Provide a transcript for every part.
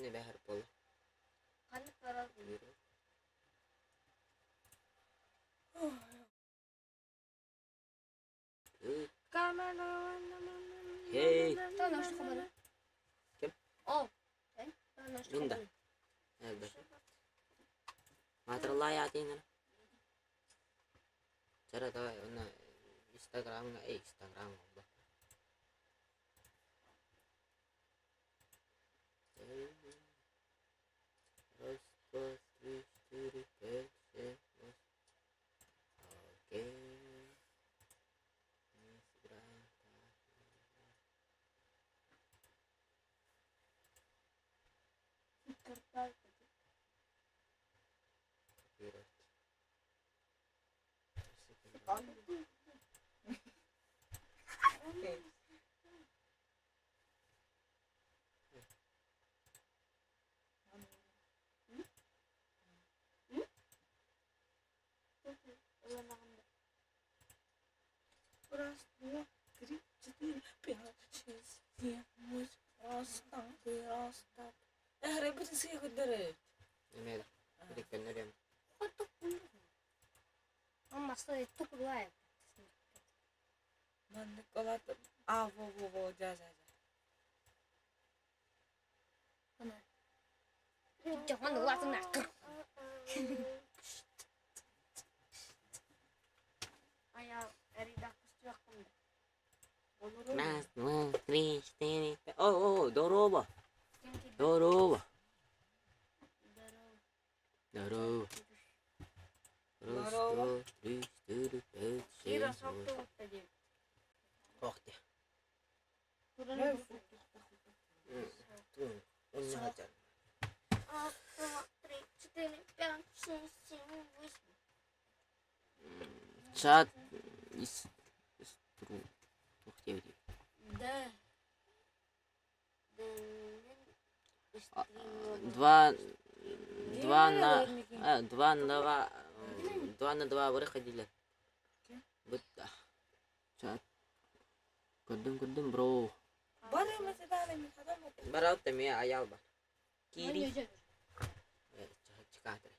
Эбэһэр буолла. Hey. Ким? Мин да. Маатыраллаай аатыйын Чара давай уонна Инстаграмҥа эй Инстаграмҥа буолла. Раз, два, три, четыре, пять, шесть, восемь. Окей. Мы сыграем так. Копировать. Раз, два, три, четыре, пять, шесть, семь, восемь. Раз, раз, так. Эһэрэ сыйа көрдөрөт. Эмиэ да. Көннөрүөм. Маннык олата а во во во жа жа жа. Раз, два, три, четыре, пять. О, о, здорово. Здорово. Здорово. Раз, два, три, четыре, пять, шесть, восемь. Ох ты. Чат из Да. Два, два на, два на два, два на два выходили. Чат. Көрдүм, көрдүм, бро. Бараут эмиэ айаал бар. Киири. Чыкаатыр.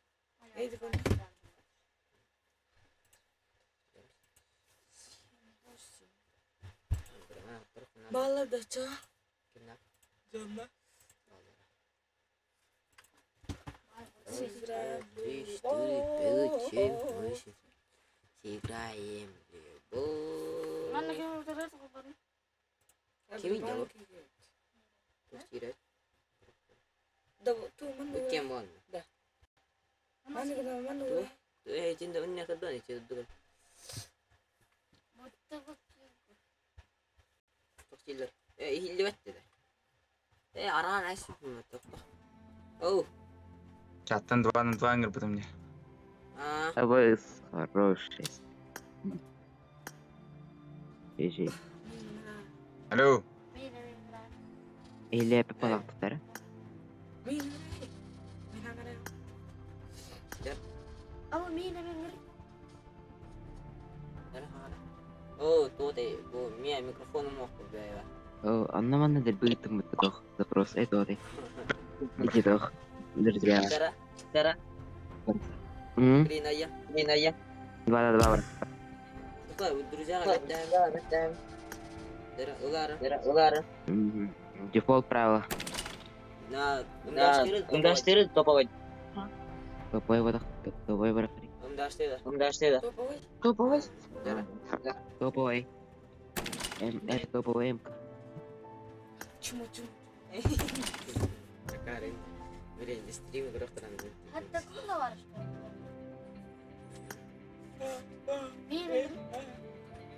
Баладача. Дьонно. Раз, три, четыре, пять, семь, восемь. Сыграем в любовь. Кими дало? Киирэр. Кем он? Да. Маны Э, итинде үнне кырдан ичи дугал. Тохтилер. Э, ихиллибетти. Э, араан айс тохто. Оу. Чаттан 2 на 2 ангел потом мне. А, А вы хороший. Бежи. Алло. Или палактар. О, туоте, бу мия микрофон мох бэйва. О, анна манна дэрбыытым бытох. Запрос это ты. Иди тох. Друзья. Тара, тара, Риная, Риная. Два на два. Тука, друзья, гадаем. Дара, улара, дара, улара. Дефолт правила. На, умдаштыры топовой. Топовой водах. Топовой водах. Умдаштыры, умдаштыры. Топовой. Топовой. Дара, Топовой. М, это топовый МК. Чуму чуму. Такая, блин, стрим игрок там.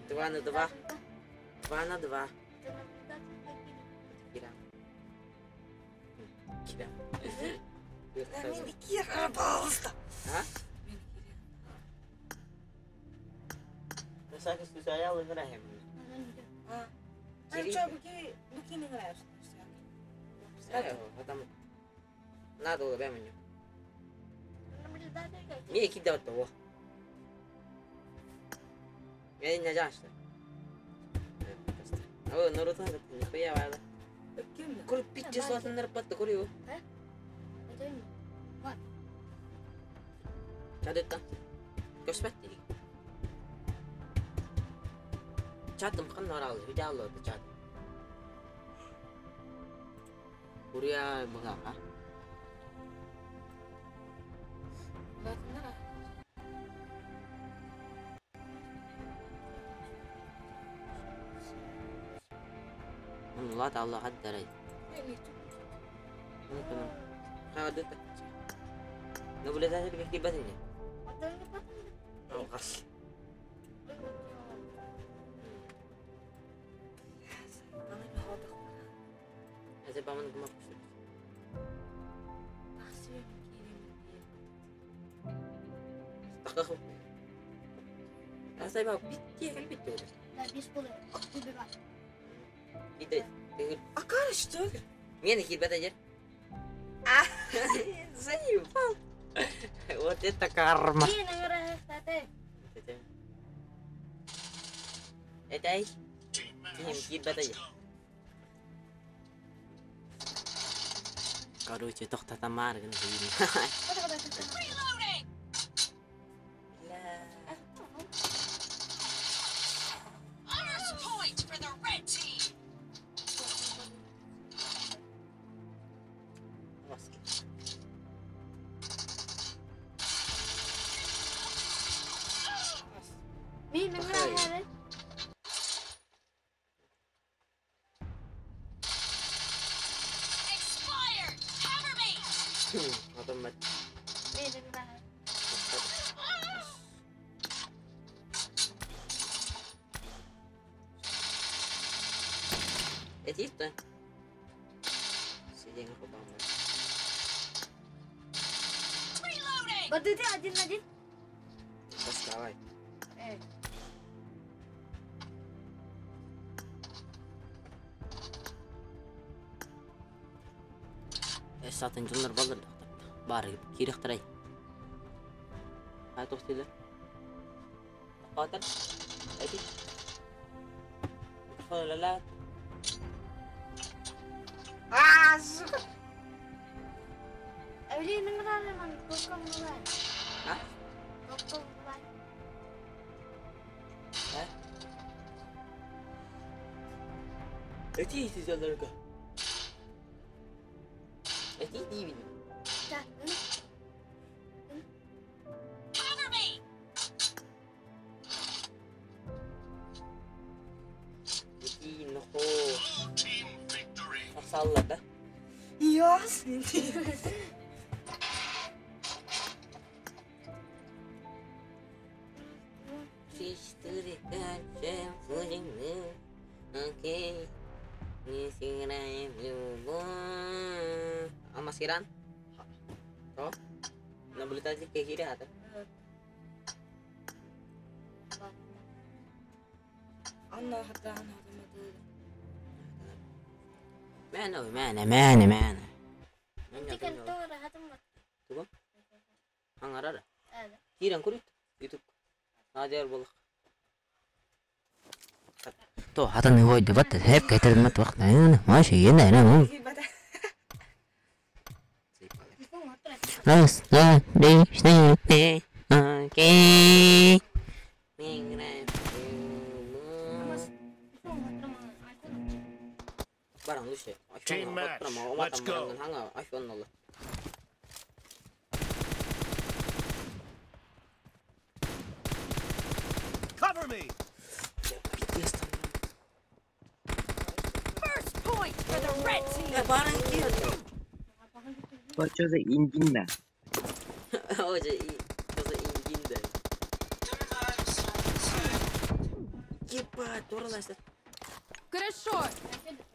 Два на два, два на два. Кира. Кира. Мени кира, пожалуйста. А? На всякий случай, я играем. А. А что, буки, буки не играешь? Потому надо было меню. Мне кидать того. Я не знаю, что. О, Наруто, нихуя вала. Кур пичи слотнер пат курю. Чатыттан. Көспөт дии. Чатым ханна бараалы, видео чат. Курия быһаха. الله الله حد А кара, что ли? Мен хирбет Заебал. Вот это карма. Это хирбет. Короче, тохтатамар гына. Один-один. Доставай. Сатын жоннор балдар бар кирехтарай. Хай тохтилер. قاتل. أكيد. لا لا. А? Эти эти. Эти дивин. Cover me! Эти нохо. Салла да? Ясно. Три, четыре, пять, шесть, восемь, окей. Не сыграем любовь. А маскиран? То? Наблюдатель кихири хата. Анна хата معنا معنا معنا معنا. Туга? Аңарара. Кирен көрөт. YouTube. Надер болық. То хатан хой дебат хеп кетер мат вақт ماشي هنا هنا Раз, два, три, четыре, пять, окей. Team match. Let's go. Cover me. First point for the red team. 我就是阴茎的。我这一就是阴茎的。Ебать, дуралась. Хорошо.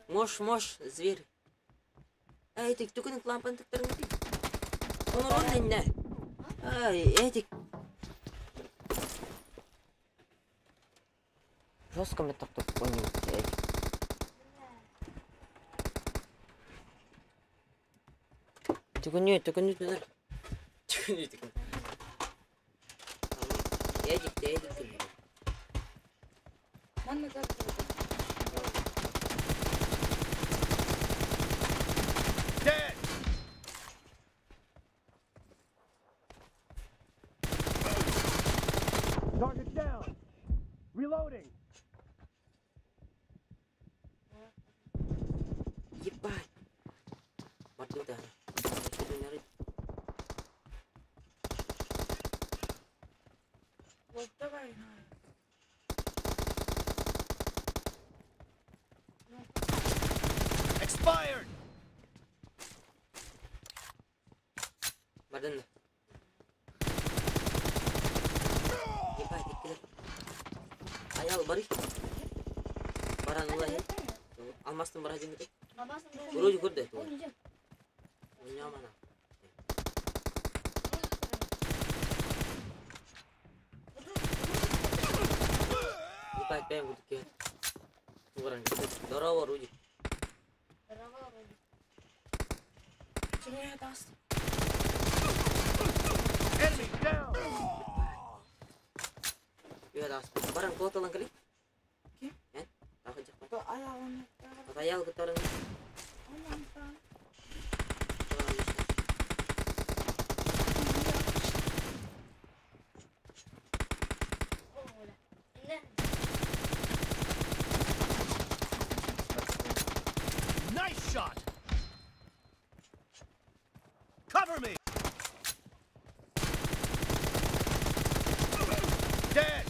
Мош, мош, зверь. Эй, ты түкінің лампаны тіктірің. Оны он не? Ай, этик. Жестко мне так тут понял. Түкіні, түкіні, түкіні. Түкіні, түкіні. Эдик, эдик. Манна как? Dead. Ебать! Бардыбыт аһара. Вот давай, на. Expired! Бардын да. Ебать, иккилэр. Аял бары. Баран ыла иһин. Алмастан бара дьиҥ Вроде көрдө это. Ойнамана. Ебать, бэйэм курдук киһи. Тугуран Здорово, Руди. Здорово, Руди. Чего я даст? Enemy down! Үһэ даҕаспыт. Баран куоталан кэлий. Ким? Эн? Тахы дьахпа. Аяғын. Аял кытарын. Амантан. Nice shot! Cover me! Dead!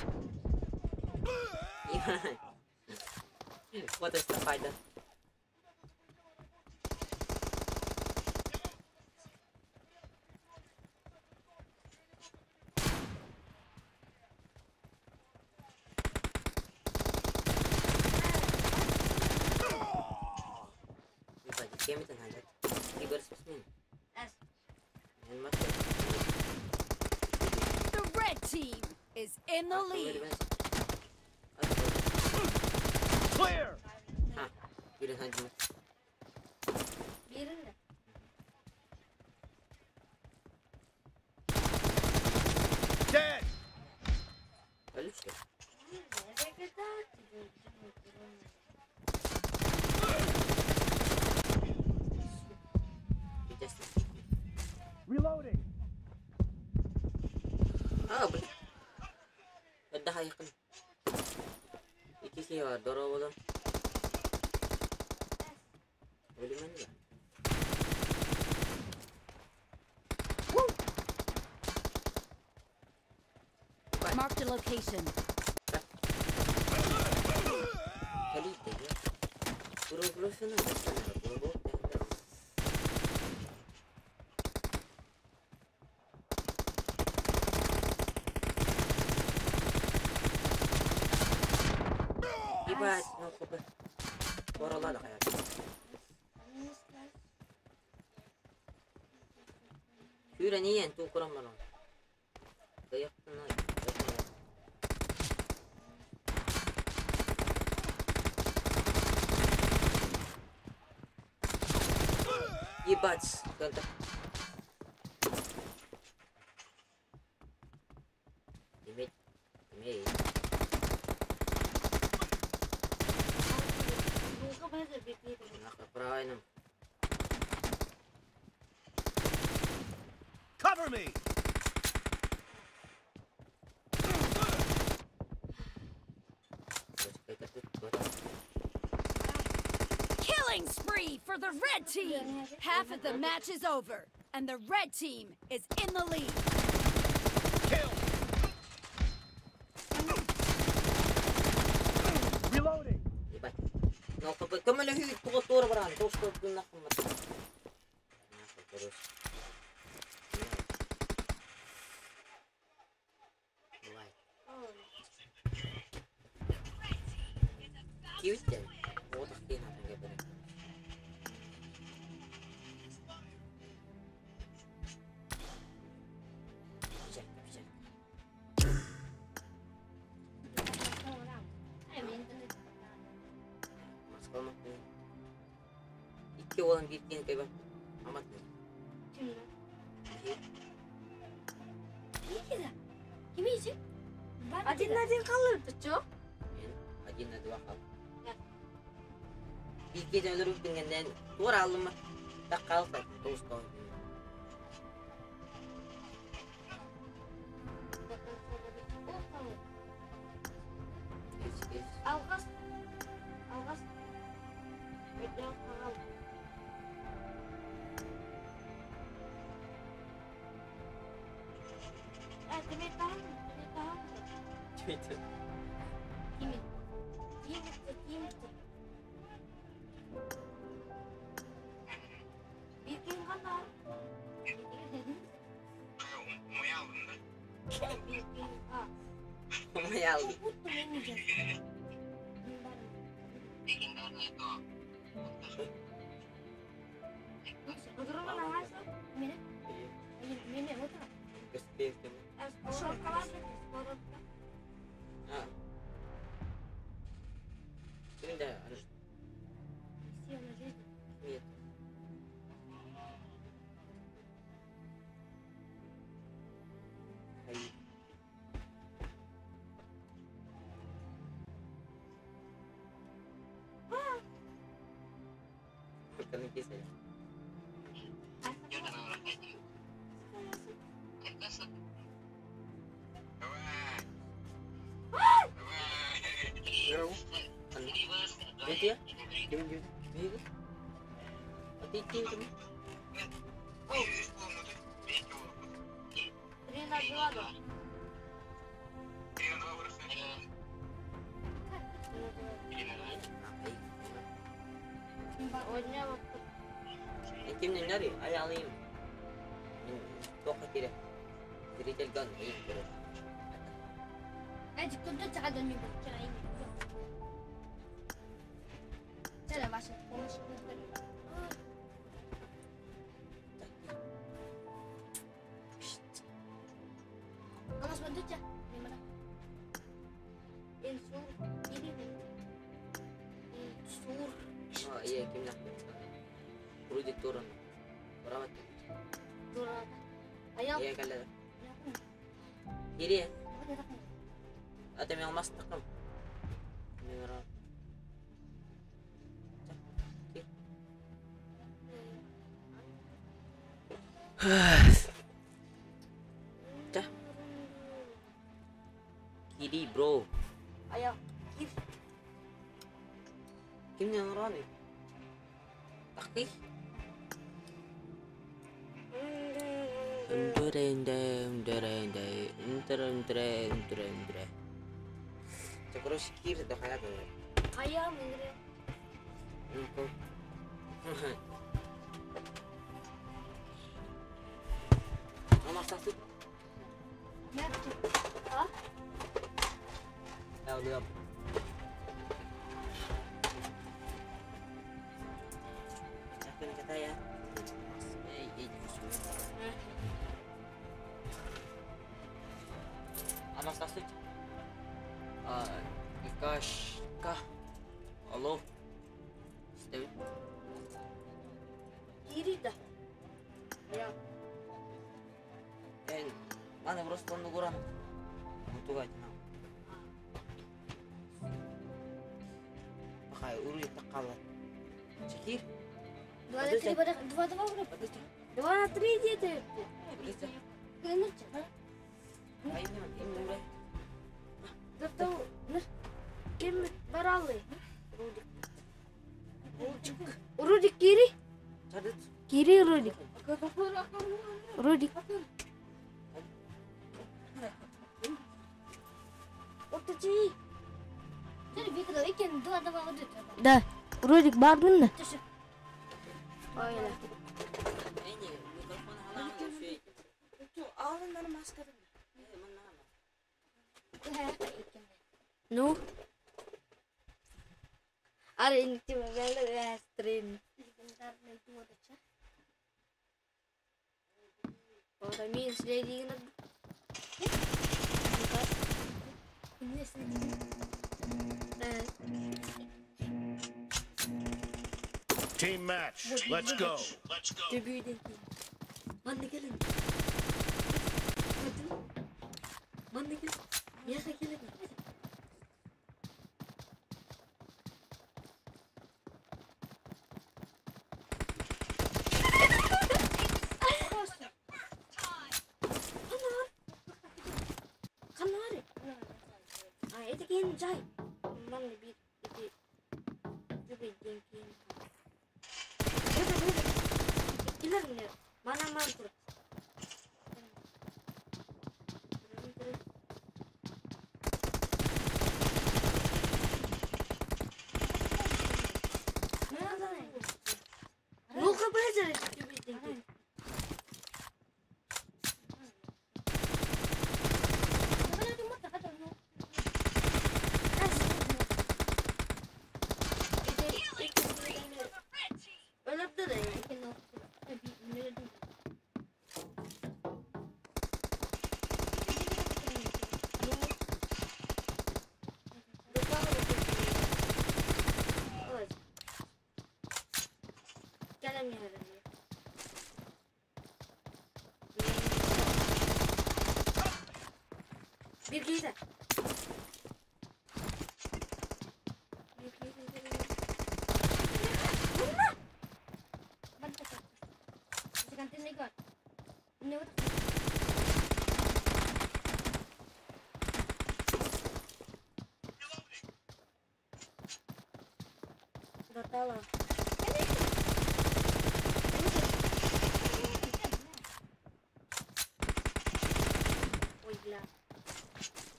What is the fighter? Ебать, кем это надо? Киберспортсмен. The red team is in the lead. Clear! Birinde. Dead! Reloading! А, блин. Daha yakın. İki şey var. Здорово. Ölümün ya. Marked a location. Kalite ya. Bro, sana. Bro, Ебать, ну хп. Оралады хаят. Сүүрэн иэн туу куран баран. Кыяктын ай. Ебать, когда. Иметь, имеет. Нахуй, правильно. Cover me! Killing spree for the red team! Half of the match is over, and the red team is in the lead. Kill! Reloading! Ебать. Ну, хп. Көмөлө хүй туга туора баран. Тоста нахуй. Нахуй, короче. Бывает. Кивиттен. Вот ахтын атанга бере. Бижак, бижак. Маскалмак. Икки olan bir кийин кайба. Амат. Kim yiyecek? Один на один kalır чё? Мен один на два хал. Bir кийин өлөрүп дегенден тура алдым. Так калса, тоста. Алғас. Алғас. Өтен қалды. Kiri bro. Ayo, kiri. Kim yang rani? Taki. Terus kiri dah kayak apa? Kayak mengeri. Nomor satu. Ya. Ah? Belum. Kata ya. Алло. Kiri dah. Ya. Mana просто нугуран. Мутугать нам. Пахай, уруй такала. Чекир. 2 на 3, 2 2 2 на 3 где-то. Ким баралы? Рудик. Рудик kiri. Kiri Рудик. Рудик. Да, Рудик бардын. Ну? Team match. Let's go. Let's go. Кэлэн Bir giydi. Батала. Ой, бля.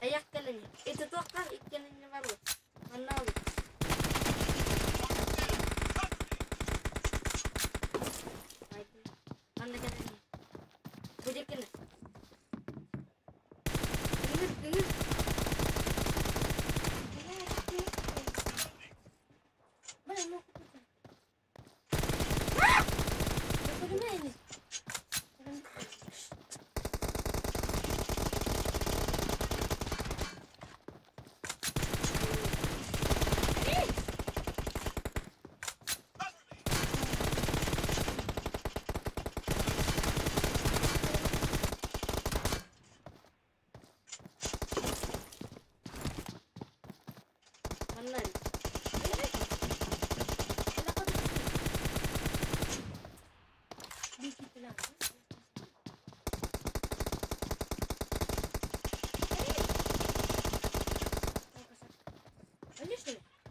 Аяқ кэлэн. Это тоққа иккенин бар. Манна ол. Манна кэлэн. Бу деккene. Кыңыр, кыңыр. Манна.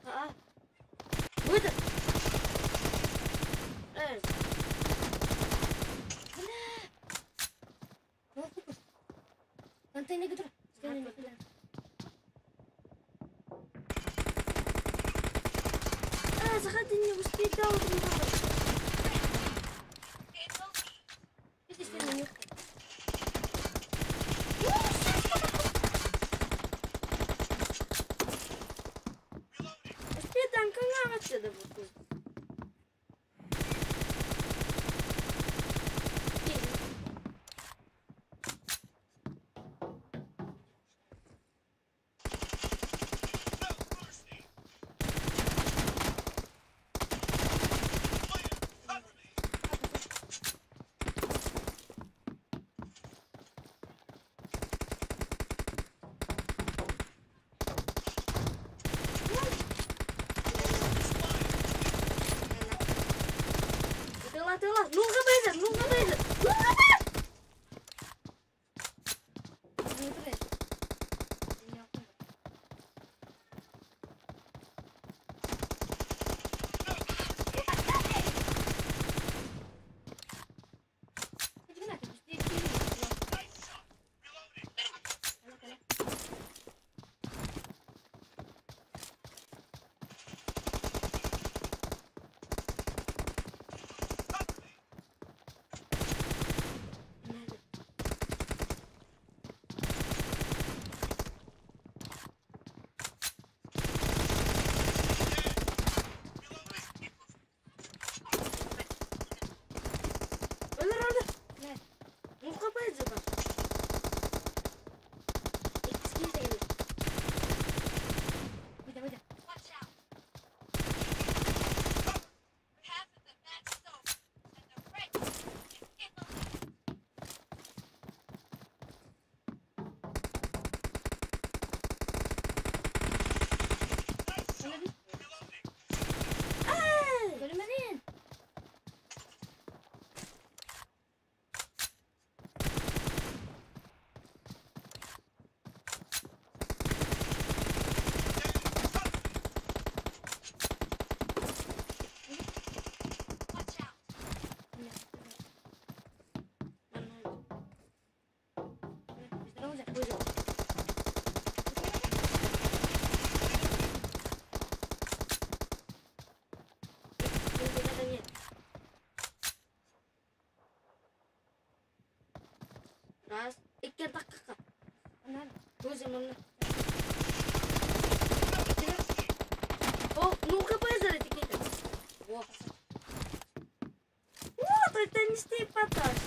А. Выйди. Эй. А, заходи, не успей, да, вот не надо. Успей, там канал отсюда вот. Тыла, ну-ка бейзер, ну-ка бейзер, ну-ка бейзер! Раз, икки dakika. Өзім. О, ну-ка, бейзер, Во. Вот, это не стей поташ.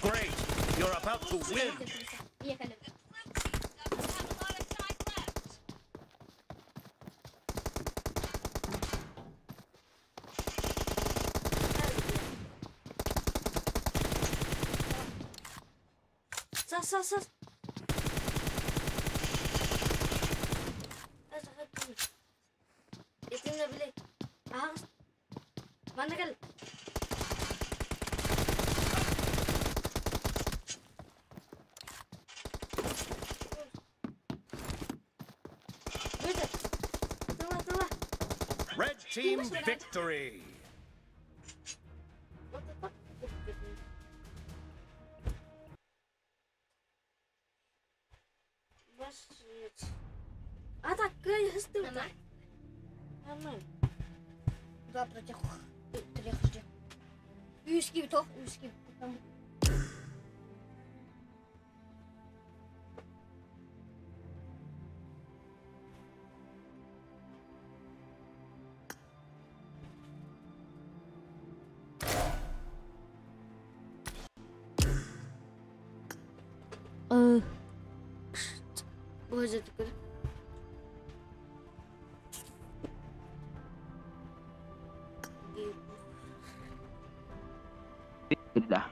Great! You're about to win! Сас. Red team victory! Два против трех жди. Юски тох, юски. Боже, теперь. Да.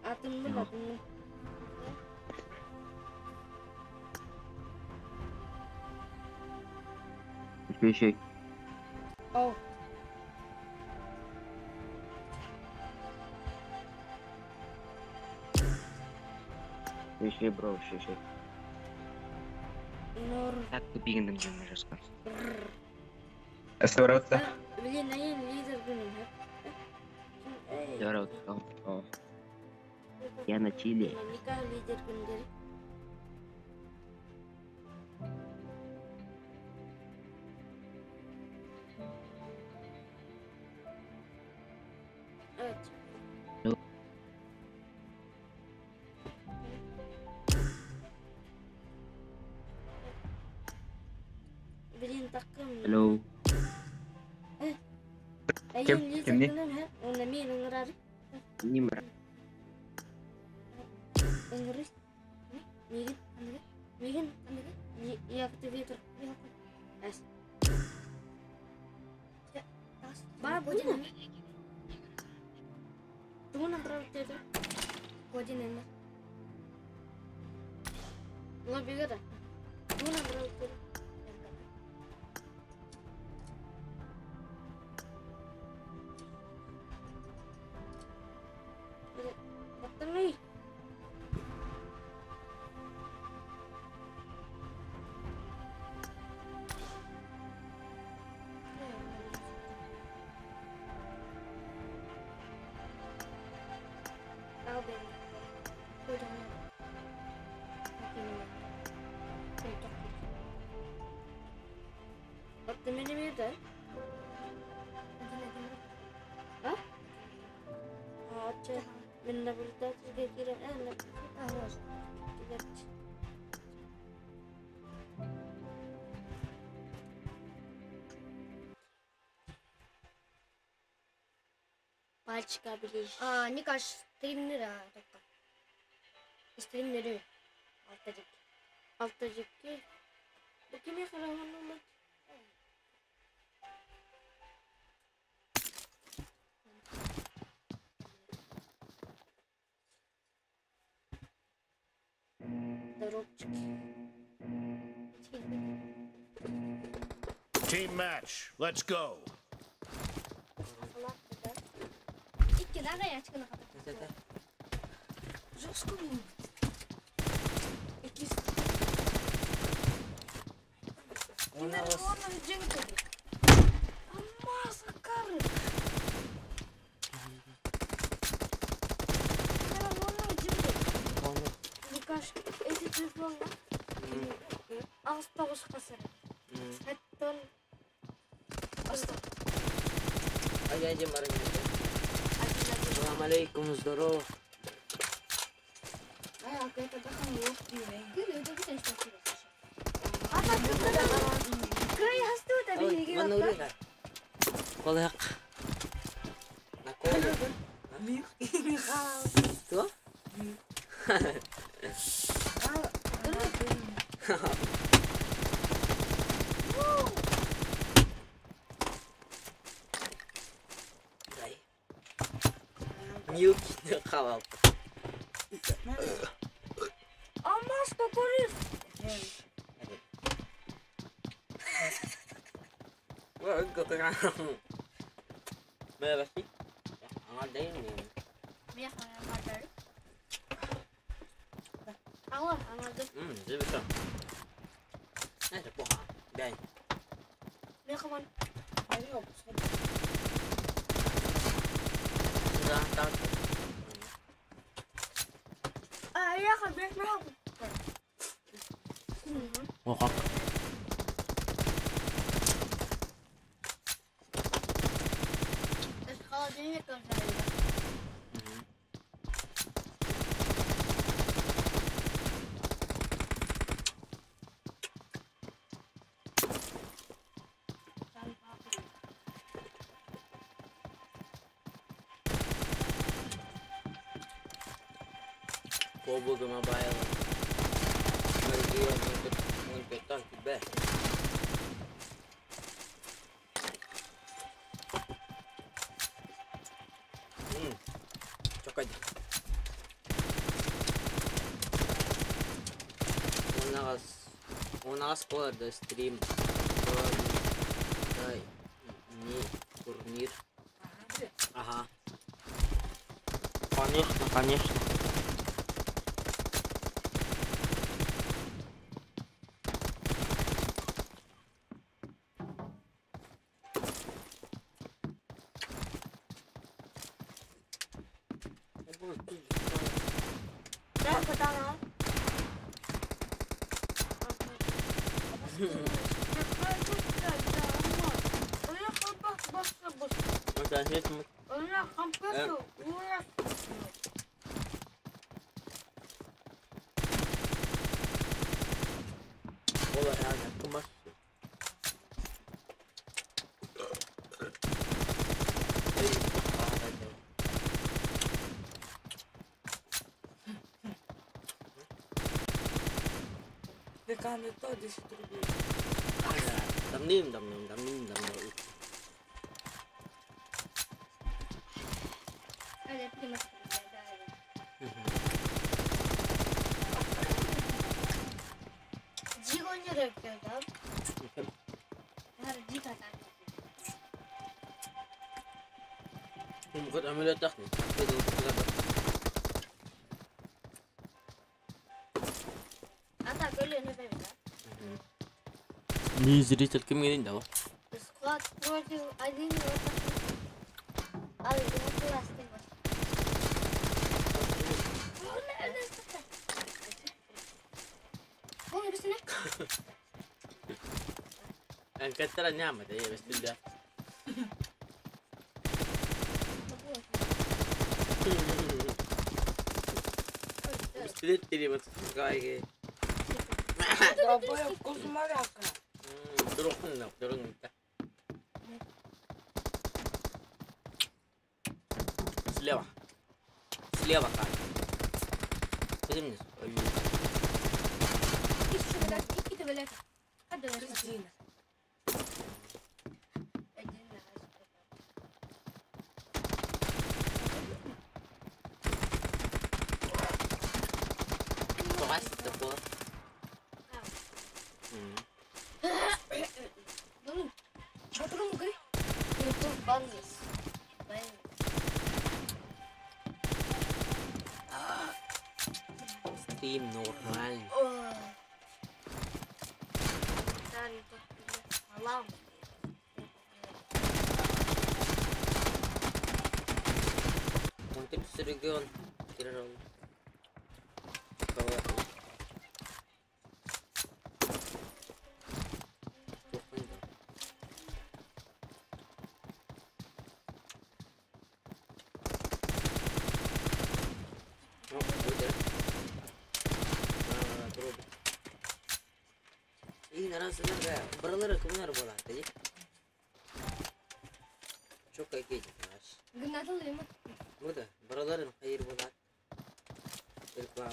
А ты мне. Еще. О. Еще, бро, еще. Так тупигин дым жестко. Здорово. Блин, а я лидер, блин. Здорово. Я на чили. Блин, так. Hello. Ким не? Нимра. Мигин, я активатор. Ба, Годин. Пальчика ближе. А, не кажется, стримнера только. Стримнеры. Алтадик. Алтадики. Какими хорошо. Здоровчики. Team match. Let's go. Икки ячканы хата. Это Жорстко булбут. Иккис. У нас Амма, сакары. Лукаш, эти телефонна ағыз тоғыз қасыр. Хэттон Ай, ай, Салам алейкум, здорово. Ай, а это дахан Ой, манурина. Колак. Наколо. Что? Дай. Милки хавал. Алмаз кокорис. Merhaba. Ama değil mi? Алла, аңарды. Живо. Это плохо. Дай. Мехаман. Да, так. А я хочу Ого. Из холодильника взяли. PUBG Mobile. Мультик тебе. Чокай. У нас скоро стрим. Дай не турнир. Ага. Конечно, конечно. Да, куда Деканы то 10 рублей. Давным-давным, давным-давно. المفروض عملية تخني. Не зритель кем генин да. Склад против один. كتر نعمة هي بس تبدا. بس تلتري ما تسقاي. Бабая кузмаряка. Дурухна, дурухна. Слева. Слева, Кать. Скажи мне. Кристина. Такого. Стрим нормально. Mungkin region kira Баралары кымнар болады. Çok ayıp. Bu da buraların hayır bular. Reklama.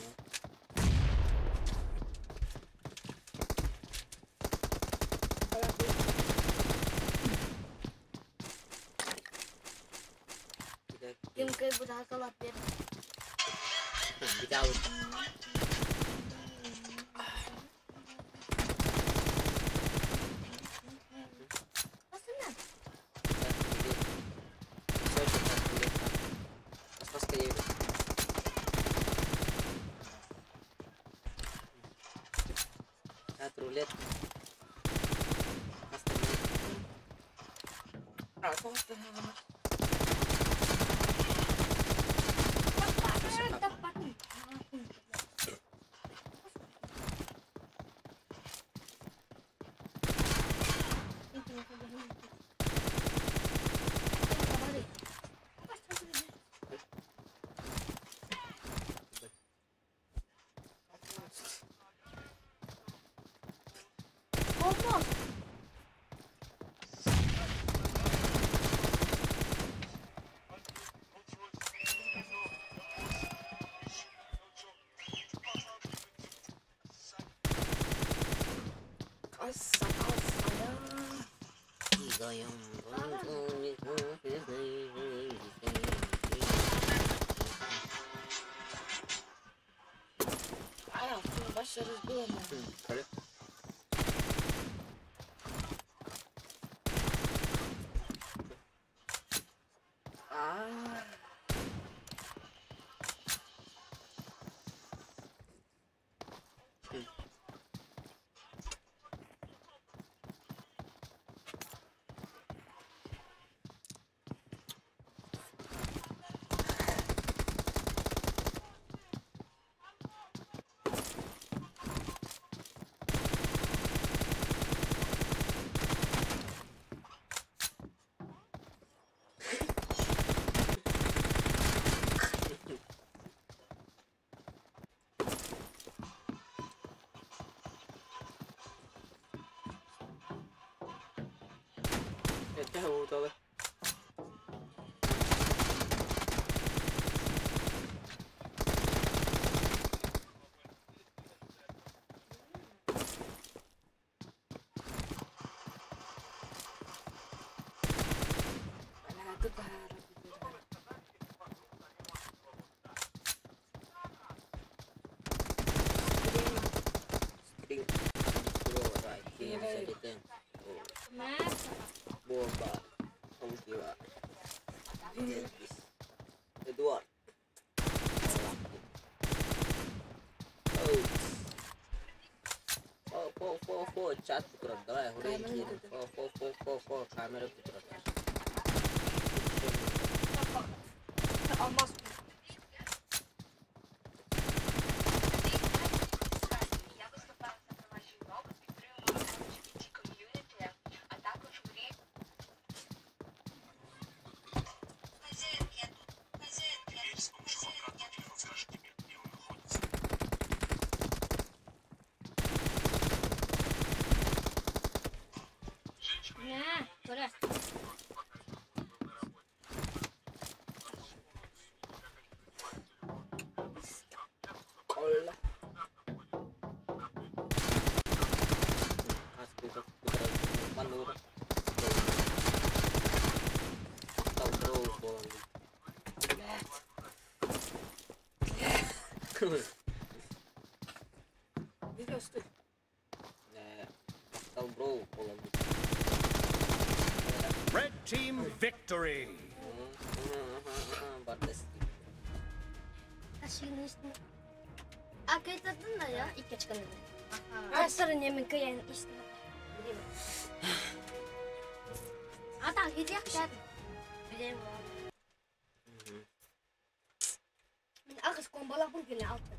Bir daha. Рулет. Ortalık. Edward. Oh, 4 4 4 4 4 4 4 4 4 4 kamera Olmaz. Не, Стой, стой. Махтал бро буолан. Red team victory. Бардас. А кайтатын да я икки очканы. Аттары немен кыян истин. Ата гидек кат. Билем. Мен агыс комбала бул гене алты.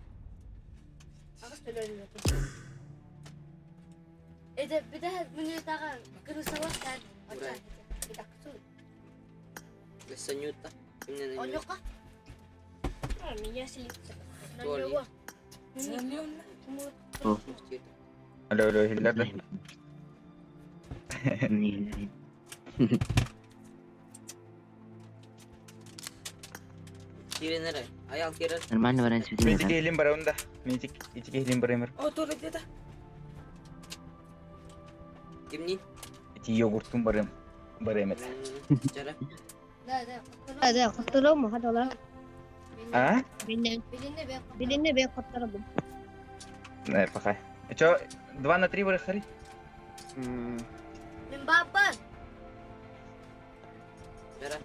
Агыс төлөрүн. Это бida мені тағы кырысалар кат. Ура. Бida кысыл. Санюта. Именно. Онюка. Меня селится. Туалет. Алло, алло, иһиллэр да? Не. Киренere. Аял кирер. Нормально вариант Мен свидания. ити киһилин барабын да. Мен ити ити киһилин бараймыр. О, тура где-то. Кимнин? Ити йогуртун барым. Барайм это. Жара. Да, да. Да, хоттором, хаталар. А? Билинне бе хоттором. Не, пока. Чё, 2 на 3 барахари? Мен бабан. Жара.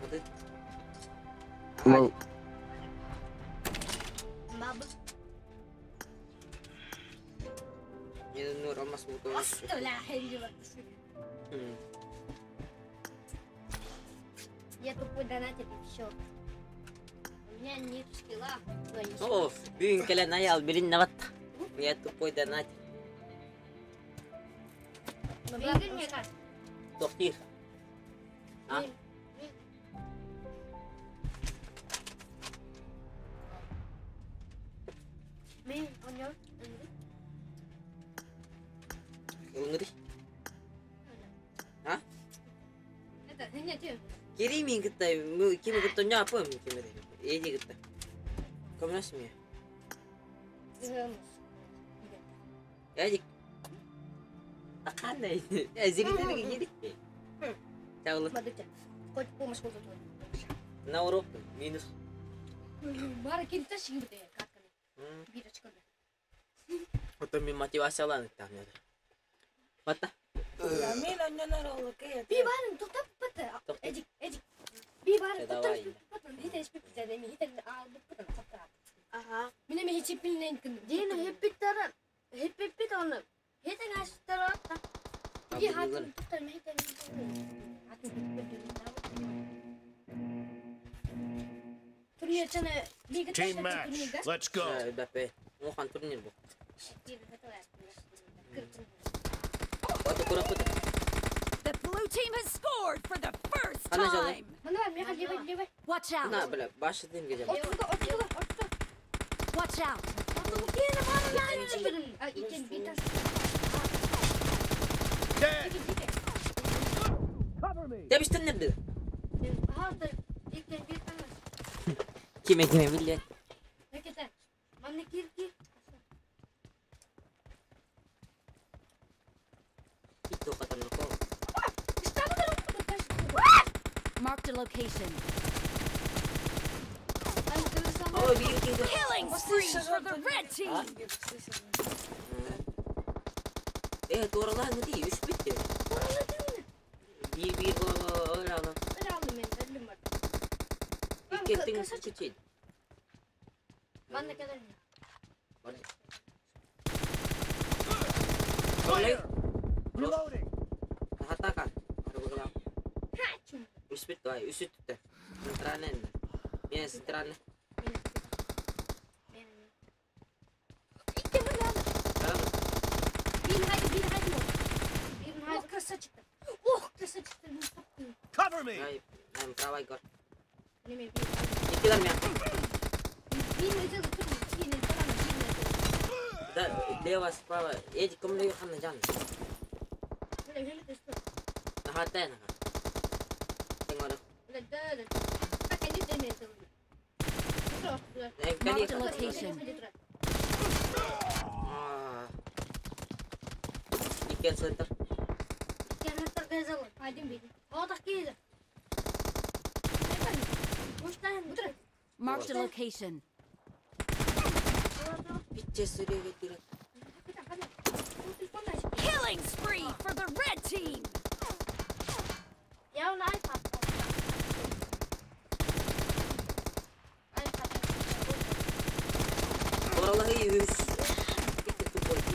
Мады. Лол. Баба. Не нур алмас бу. Я тупой донатер и все. У меня нет скилла. но есть. О, бүгүн кэлэн аял билин нават. Я тупой донатер. Но брат, мне как? Тохтир. А? Мен у него. Ылыңыры. А? Это, нет, нет. Кири мин кытта, кими кытта ня апым кими. Эди кытта. Көмнөс ми? Эди. Акандай. Зиритер кири. Чаулы. Смотрите, хоть помощь вот тут. На урок минус. Бары килте шигибде катканы. Бирочканы. Потом ми мотивацияланып там. Бата. Мен оннонор олукай. Би барын токтоп бат. Эжик, эжик. Би барын Давай. токтоп бат. Хитен шпип дедеми, хитен алып бат. Ага. Мине ме хичи пилнен кын. Дин хеппиттер, хеппиппит оны. Хетен аштыр. Би хатын токтор ме хитен. Хатын Турнир чана би Team match. Let's go. Бәпе. Мохан турнир бу. Бата курапыт. The blue team has scored for the first Ана жалы. time. Мына меха левай, левай. Watch На, out. бля, башы дим гежем. Отуга, отуга, отуга. Watch out. А, икен битас. Dead. Cover me. Дебиштен нерде? Халтыр, икен битас. Киме киме биле. Ракета. Манна кирки. Итто катанко. Marked a location. Ой, бир кизе. Killing spree for the red team. Э, туоралаан ди, үс битти. Би би өлө. Иккеттин күчү. Манна кадar. Олег, Reloading. хатака. Арбагала. Үс битти, ай, үс үттү. Центральный. Мен центральный. Карам. Ох, красавчик. Ох, красавчик. Cover me. Ай, ай, правай гор. Иккилер мен. Да, лево, справа. Эди, кому ханна жан. Хата на. Теңора. Marked a location. Аа. Иккен центр. Marked a location. Биче сүрөөгө тирет. for the red team.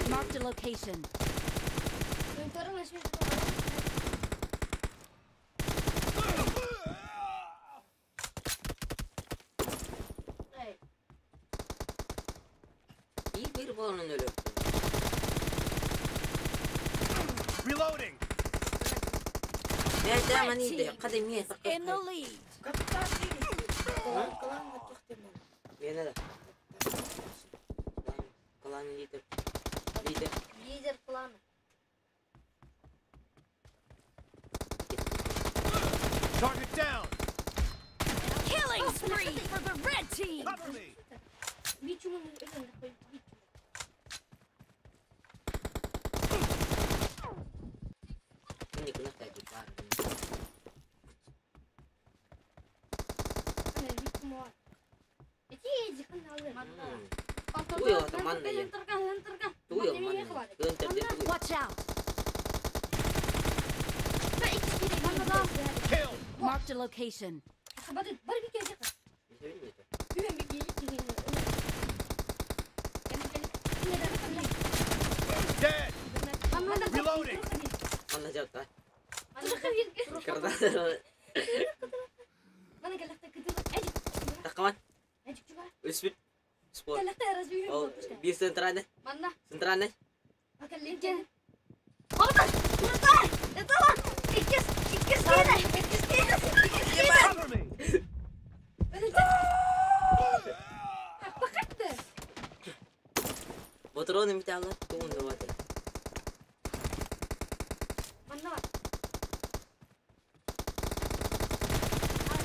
Marked a location. Reloading. In the lead. Клан лидер. Лидер. Лидер клана. Target down. Killing spree for the red team. Cover me. Watch out. Kill. Marked a location. Dead. Reloading. Cover me.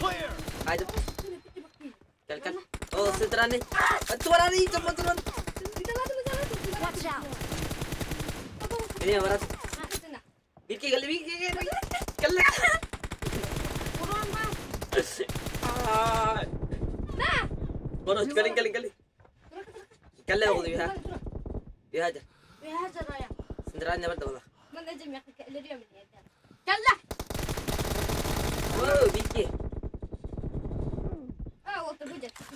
Clear. Watch out.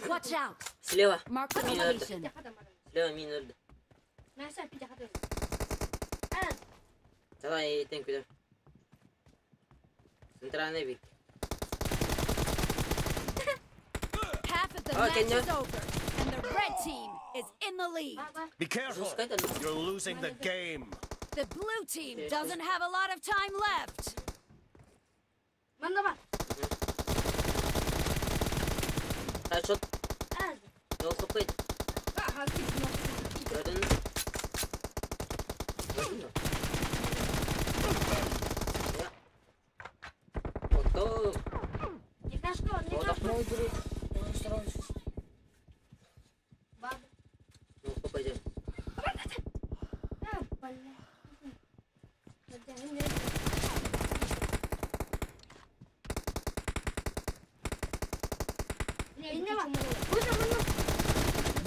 Watch out. Слева. Mark the location. Слева мин öldü. Давай, thank you. Центральный вик. Half of the Oh, match can you- is over, and the red team is in the lead. Be careful. You're losing the game. The blue team doesn't have a lot of time left. Headshot. No scope. Gördün mü? Gördün mü? Ya. Otto. Мой друг, он сразу. No scope edeceğim.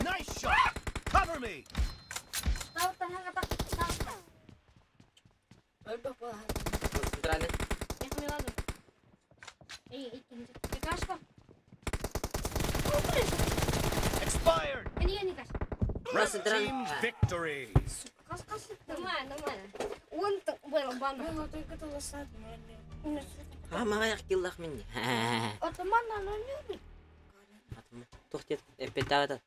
Nice shot. Cover me. Центральный. Expired. Red team victory. Ha, maga killах минни. Тохтет, эпетата.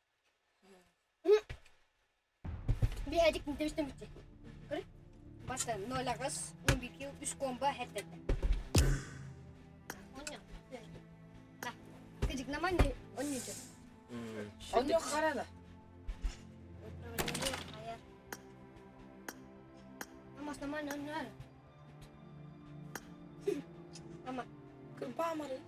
Онно харада. Кырбамары.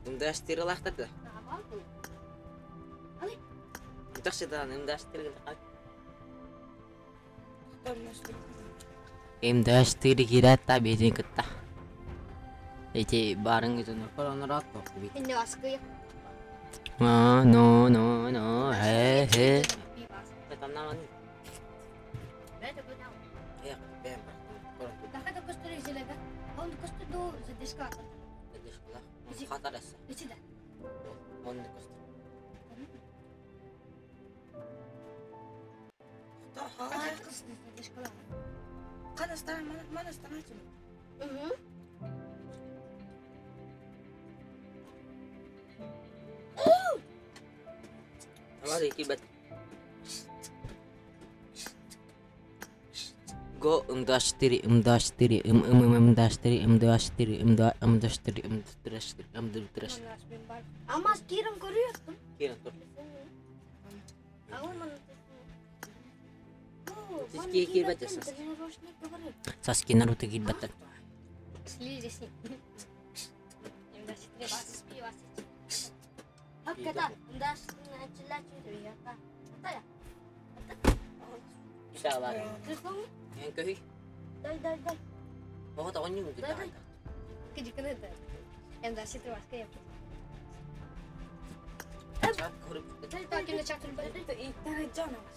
Ымдаштырылахтарды. Ымдаштырылахтарды. Ымдаштырылахтарды. Ымдаштырылахтарды. Ити баарыҥ итин онораат бит. Инне аскы. А, no, no, no, he, he. Тамнаман. Бэт бу. Э, бэм. Даха көстөр изелеге. Он көстөр ду задешка. Хатараса. Ичиде. Он көстөр. Задешка. Қана стара, мана старательно. Угу. Давай кибет. Го М24, М24, М М М24, М24, М2, М24, М34, М24. Алмаз кирин көрüyorsun. Кирин тур. Ал мана. Сиз кирбет жасас. Саски Наруто кирбеттер. Слизесни. Hakikaten ndaş açılar çünkü ya. Иншалла. Телефон Эн көһүй. дай дай дай. Ого та онню Дай, дай. Кыжыкны да. М24 баска яп. Дай дай Кимде чатыр бер. Интерnet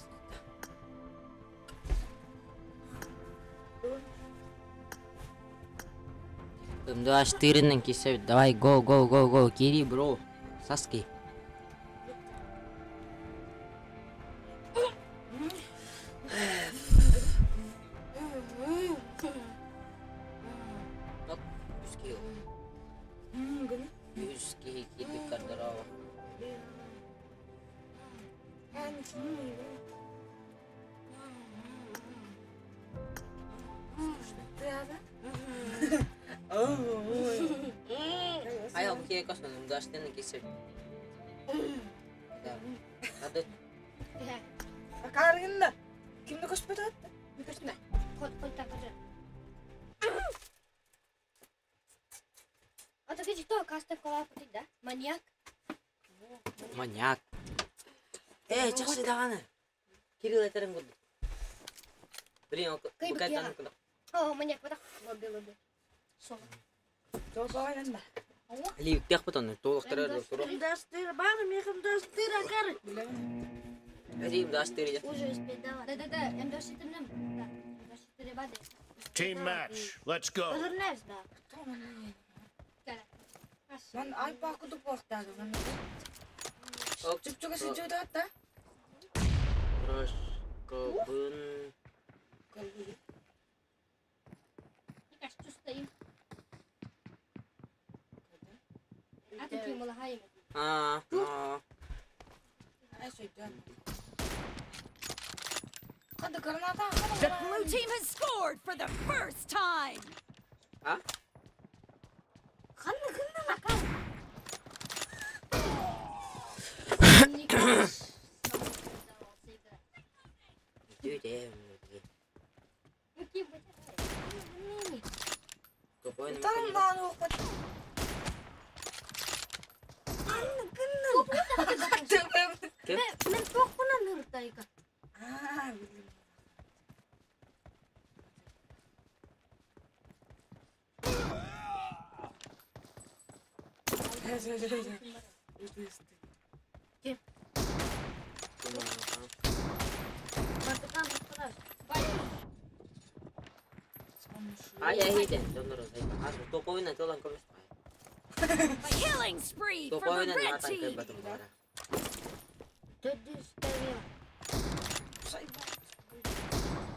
М24 кисе. Давай го го го го кири бро. Саски. Үс киһи киирбит кардара. Айал бу киһи космон М24 кисе. Да. Hadi. Акаргында. Кимди көспөт атты? Көстүнө. Кот кот такыр. А то кыжык то кастып калап да? Маньяк. Маньяк. Э, чаксы даганы. Кирилл этерин курду. Блин, ол Кый букайтан курду. О, маньяк бата. Лобби лобби. Сол. Жолбагайнанда. Ли тех потон толуктырар турук. М24 бар, мех М24 акар. Эти М24. Уже успедала. Да да да, М24 нам. Да. М24 бады. Team match. Let's go. Özür да. Ман айпа кудуп бактады. Ок. Чүпчүгө сичүдө атта. Кобын. Никаш чувствую. А ты ким малахай? А, а. Ай сөйдөн. Кандай граната? The blue team has scored for the first time. А? Ханна ханна акар. Никаш. Дүдэ. Кобын. Там окот. Мен токунан ыртайга. Аа, билим. Ай, ай, хитен. Донор. А, токойна толан комес. Killing spree for the Токойна red натан team. кебатым бара.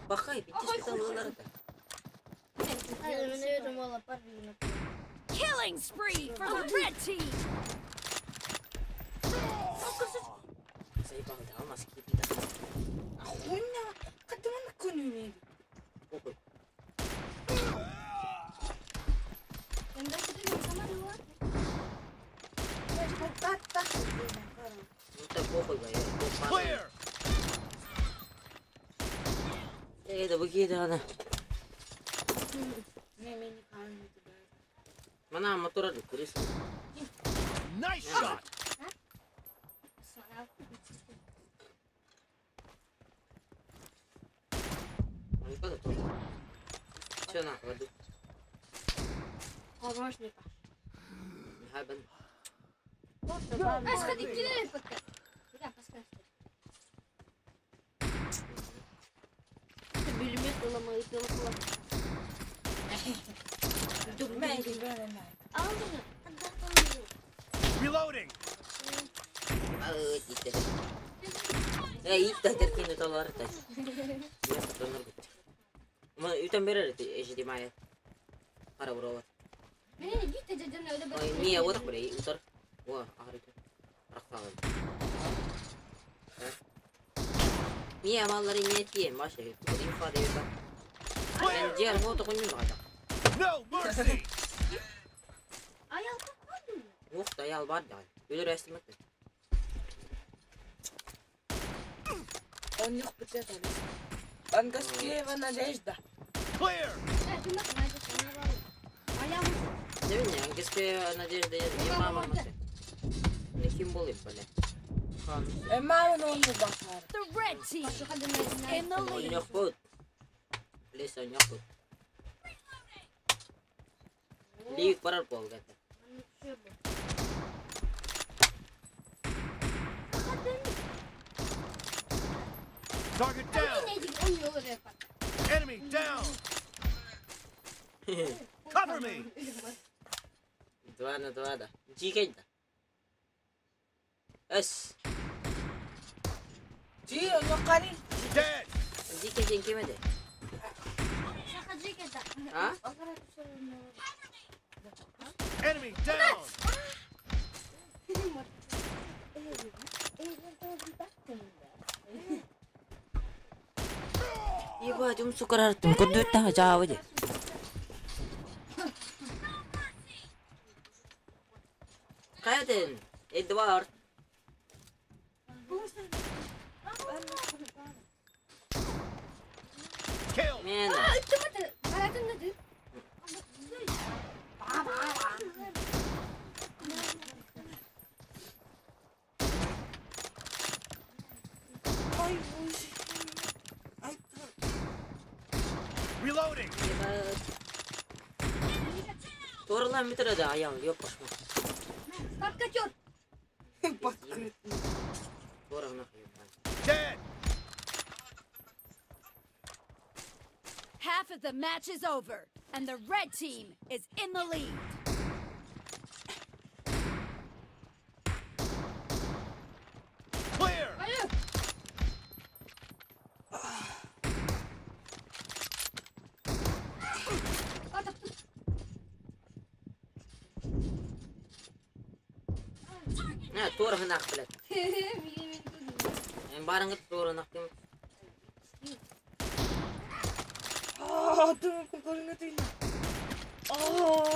Бакай, битиш талалар. Killing spree for the red team. Сайбал алмас кипита. Хуйня, кадыман күнүнө. Окой. Clear. Э, да бу киде ана. Мана мотора курис. Nice shot. Чё на ходу? Reloading. Үтэн берер эжидимая. Хара бурова. Ой, мия вот бре, утар. О, ахрыта. Рахталын. Мия маллары не тиен, маша, инфа дебет. Мен жер фото конюм багата. No mercy. Ух, даял бар да. Өлөр эстимет. Он них битет Ангастеева Надежда. Clear. Не, Ангастеева Надежда, я мама маса. Не ким болып, бля. Мама он бахар. The red team is in the lead. Ойнақ бот. Лес ойнақ бот. Лик барар бол гата. Target down. Enemy down. Cover me. 2 на 2 да. Жикей да. Эс. Жи, оноккани. Dead. Жикей ден кемеде. А? Enemy down. Ебать, ум сука рартым, куда жавыде. Кайден, Эдвард. Kill. Мен. Ой, боже. Ай, Reloading. Ебать. Торлан бітіреді аял, ёп пошма. Подкрыт. Тора нахуй, ебать. Dead. Half of the match is over, and the red team is in the lead. Clear. На, тора нах, блядь. Мен барыңгыт тора нах дем. А, ты көрүнөт. А,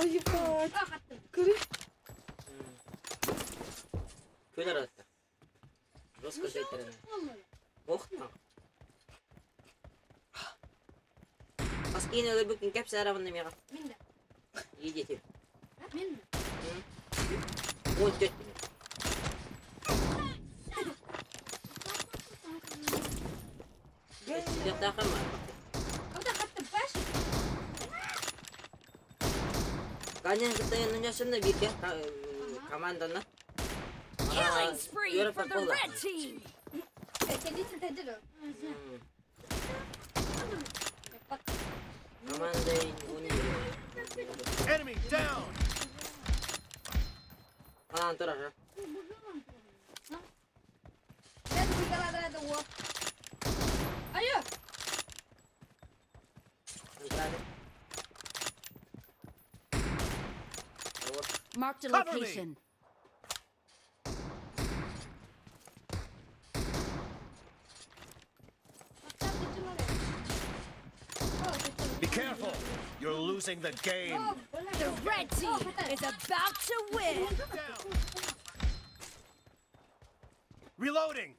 ебать. Көрү. Көлөр атты. Жестко жайттырын. Ох, нах. Паскин өлбүкүн кеп сарабын мега. Едете. 14 минут. Команданы. Killing spree for the red team. Команда Enemy down. Анан турар. Marked a Cover me. location. Be careful. You're losing the game. The red team is about to win. Down. Reloading.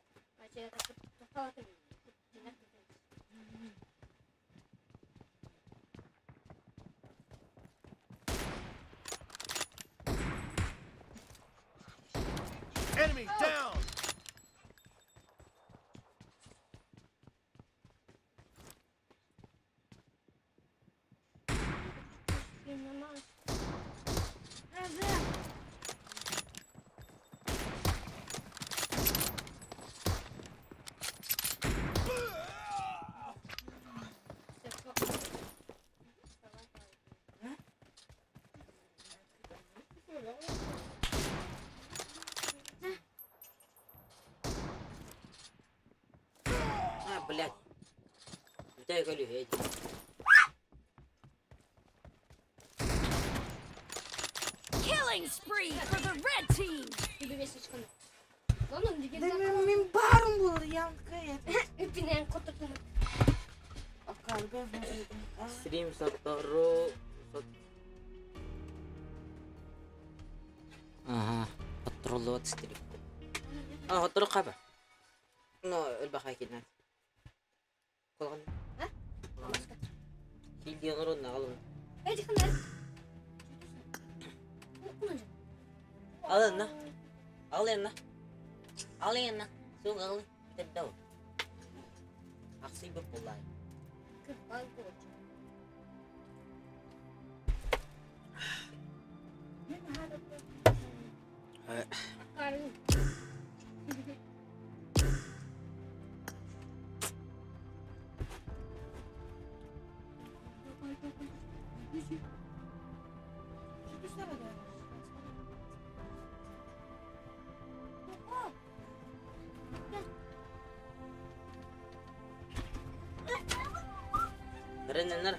Enemy down. А, блядь. Дай голю, эй. Killing spree for the red team. Мин баарым буолар Стрим сотору. Ага, патруллуот стрим. А, сотору хаба. Ну, элбахай кинат. Кулган. Килди оҥорон наҕалын. Алынна. Алынна. Алынна. Суң алы. Теддау. Ахсый бу булай. Реннер.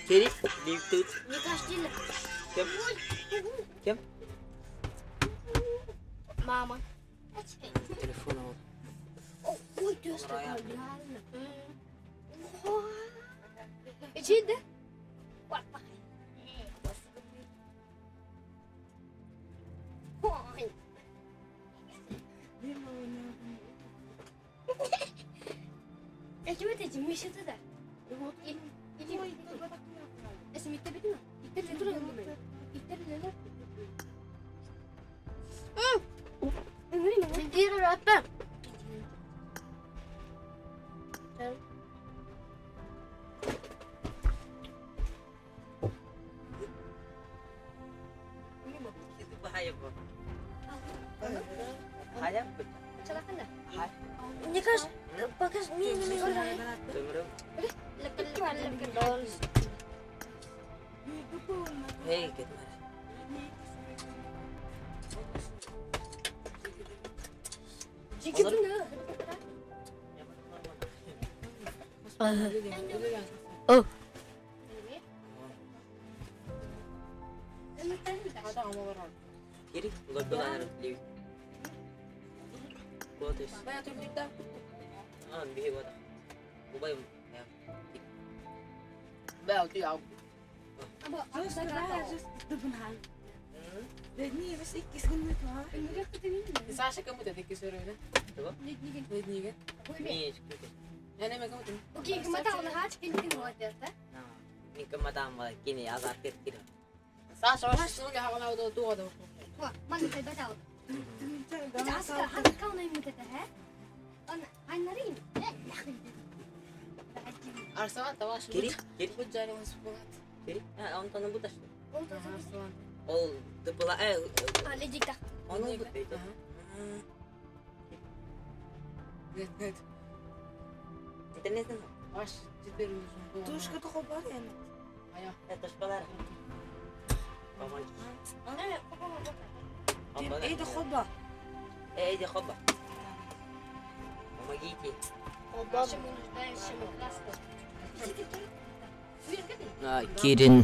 Кири, лифтут. Кем? Кем? Мама. Телефон ал. Ой, ты что? Ичиде? Мне кажется, покажи мне. Эй, кет О. Кири, лоббиланер лив. Котес. А, биһи бата. Убай. Саша кому-то таки сырой, да? Леднига. Не, кини азар кир. Саша, вообще сунули, а она вот до до. Арсаван, таваш. Кири, кири. Будь жарил спулат. Кири. А, он то буташ. Арсаван. Ол дыпыла э. Оны бут. Нет, нет. Интернет. Ваш теперь нужен. Тушка тохобар yani. А я. Это школар. Помоги. Эйди хоба. Эйди хоба. Помогите. Кирин.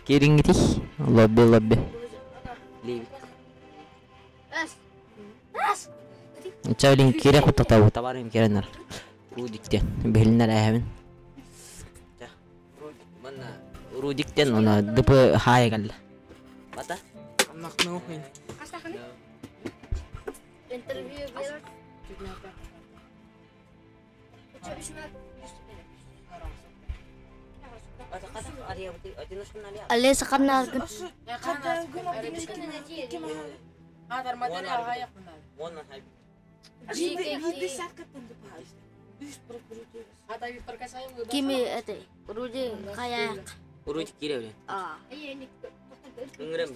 Кирин Лобби, лобби. Ливик. Чавлин кире кутата табарым киренер. Рудиктен бихилнер әһәбин. Манна Рудиктен она дп хай галла. Бата? Нахнухин. Интервью берер. Алеса ханна аргын. Kimi это Руди каяк. Руди кире А. Үңрем.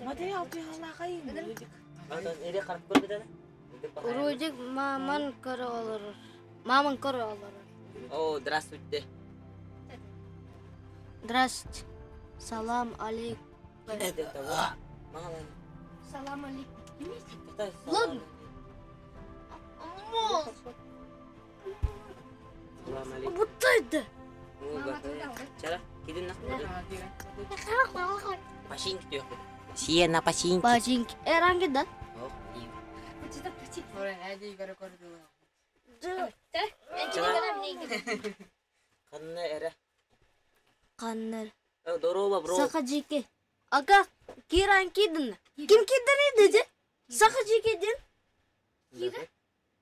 Рудик маман көрө олорор. Маман көрө олорор. О, здравствуйте. Здравствуйте. Салам алейкум. Салам алейкум. Ладно. Салам алейкум. Вот это. Чара, кидин нахуй. Пашинки diyor. Сиена пашинки. Пашинки. Эранги да? Канны эре. Каннер. Здорово, бро. Сахаджики. Ага, Киран кидин. Ким кидин dedi? Сахаджики дин. Кира?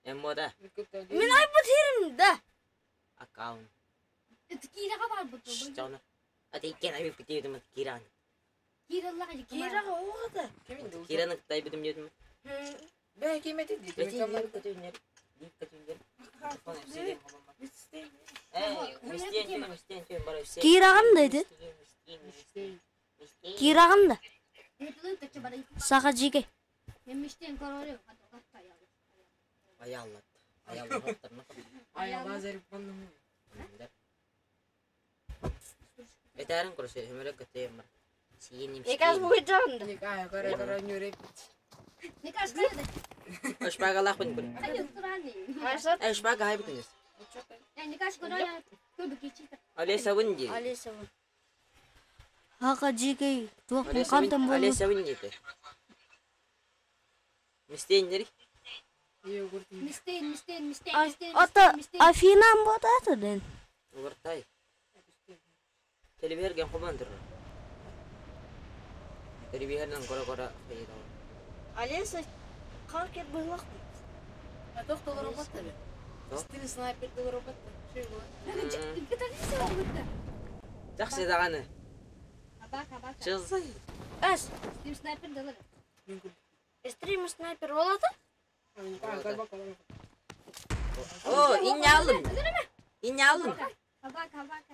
Эмода. Мен айбыт херим да. Аккаунт. Это Кираға бар бұты. Чана. Ата иккен айбыт дедим Киран. Кираға оғады. Кираны кытай битим дедим. Бә кемети дедим. Кирағым dedi. Кирағым да. Сахаджики. Аяллат. Аяллат. Этәрин көрсө өмөрөк көтөйм бар. Сиеним. Никас буйжанды. Ошпагалах бун күн. Ошпага хай букунес. Алеса винди. Алеса вин. Хакаджики туох кантан болду. Алеса винди. Мистеннери. Мистен, мистен, мистен, мистен. Ата Афинан бодаты ден. Угыртай. Телевизорген хобандыр. Телевизорден кора-кора хайда. Алеса қалкет бұйлақ. А тоқтолар робот бе? Стил снайпер робот. Жакшы даганы. Чызай. Әс. Стрим снайпер долар. Стрим снайпер болады? О, инне алдым. Инне алдым.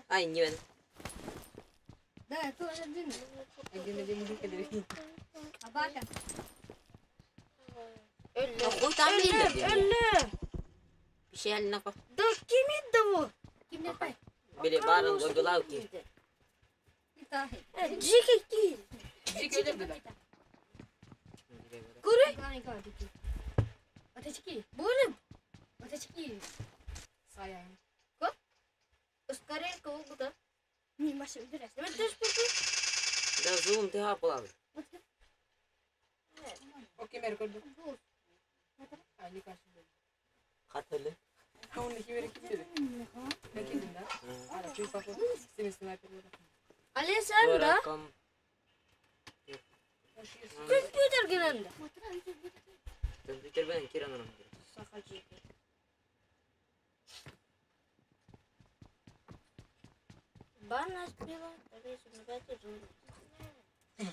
Ай, не мен. Да, это один. Один Абака. Ой, там не Өллө. Bir şey haline bak. Да ким еді bu? Кимдер пай? Biri barın goygulav ki. Жеке ки. Көрі. Атачки. Бөліп. Атачки. Саян. Ко? Ускорелка oldu. Не, Маша, убирайся. Мен төш бұрды. Да зум ты хапылады. Окей, мер көрдүм. Ай, не кажется. Катылы. Оны кимер кимдер? Мен кимдим да? Ара, чуй папа. Сен снайпер болду. Алеса да? Компьютер гененде. Компьютер менен Киран ором. Бана спила,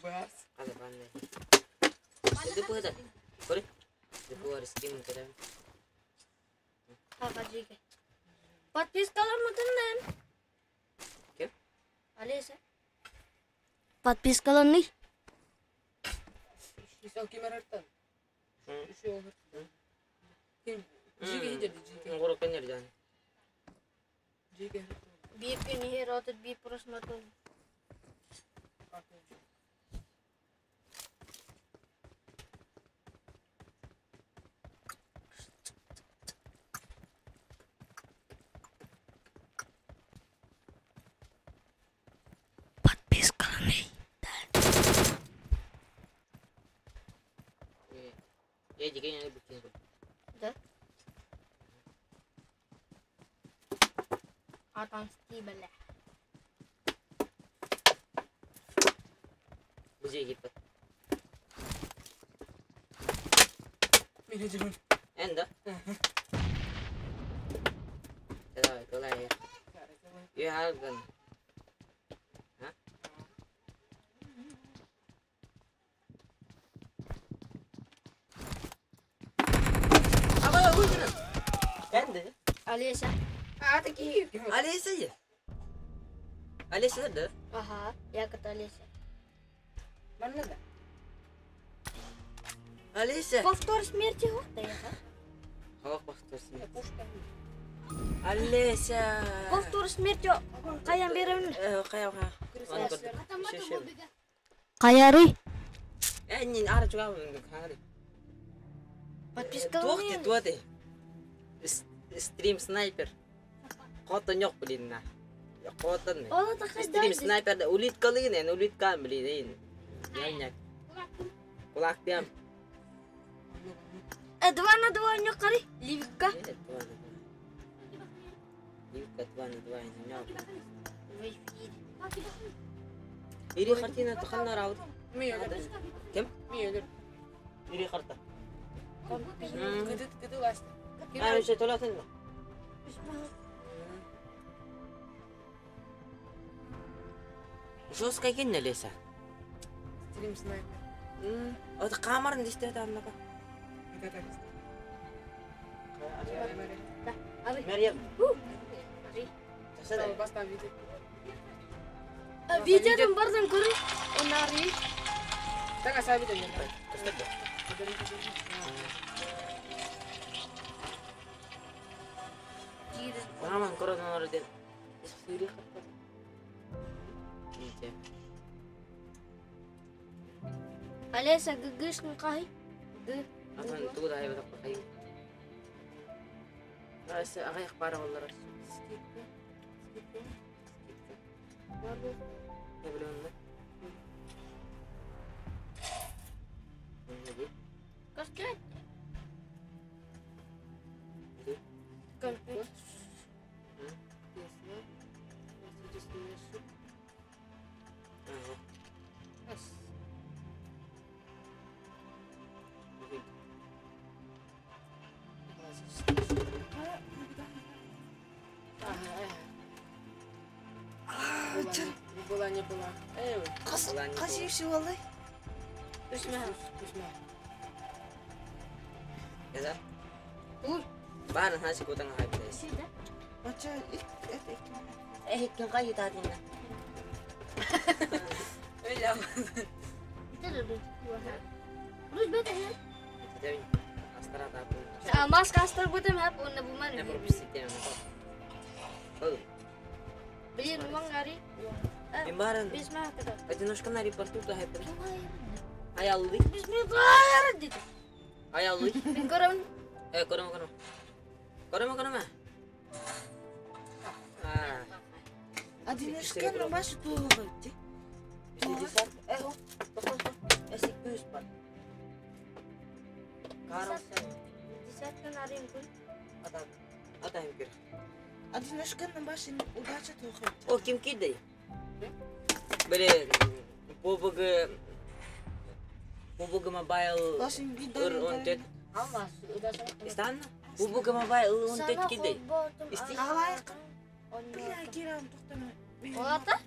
Бас. Hadi ben de. Dı bu da. Көрі. Ды bu var isteyim kadar. Хакаджики. Подпискалар мытыннан. Ким? Алеса. Подпискаларны. Сен кимер арттан? Үшөө олор. Ким? Жиге хидерди, жиге. Горок энер жан. Жиге. Bir gün her otuz bir просмотр. Подпискаларны. Я жиге не бутин. Да? Атан стибеле. Бу жеге гип. Мен жигин. Эн да? Давай, кылай. Үһаргын. Олеся. А, такие. Олеся е. Олеся да? Ага, я ката Олеся. Манна да. Олеся. Повтор смерти вот Хава повтор смерти. Олеся. Повтор смерти каян беремин? Кая кая. Каяры. Эннин ара чуга хаңары. Подписка. Туох туоте. Стрим снайпер. Хотон yok блин на. Хотон. Стрим снайпер улитка лыгын, улитка блин. Яняк. Кулак пям. 2 на 2 ньоккары. Ливка. Ливка 2 на 2 ньок. Ири картина таханна раут. Кем? Ири карта. Кыды кыды ласта. А, еще толатын. Жестко кенне леса. Стрим снайпер. Вот камерын дисте там нака. Мерьям. Видеодан бардан көрү. Онари. Так, а видео не Каман корона орден. Сири хатта. Олеся ггшный кай. Г. Atan тугу да айбата кай. Асы агай бара олар. Скидка. Скидка. Скидка. Не билем. Кашкет. Компьютер. Была не была. Қасиевші олай? Үсмә. Үсмә. Яза? Барын хасы кутан хайбес. Бача, это Эх, кин кай тадина. Рус бет һәм. Астара та. Маска астар бутым һәп, уны буман. Не пропустите. Блин, мангари. Имбарын. Бисмә кадar. Одиночка на репорту да хайбес. Аяллы. Бисмә диде. Аяллы. Мин көрәм. Э, көрөм, көрөм. Көрөм, көрөм. А. Одиночка на башы туылғы өтті. Э, Эсик күз бар. Карасы. Десятка нарым күн. Ата. Ата хим кир. Одиночка на башы удача туылғы өтті. О, ким киди? Блин, PUBG PUBG Mobile Лашин ыр он тет. Истан? PUBG Mobile он тет киди. Исти? Алайық. Бля, кирам тоқтама. Олата?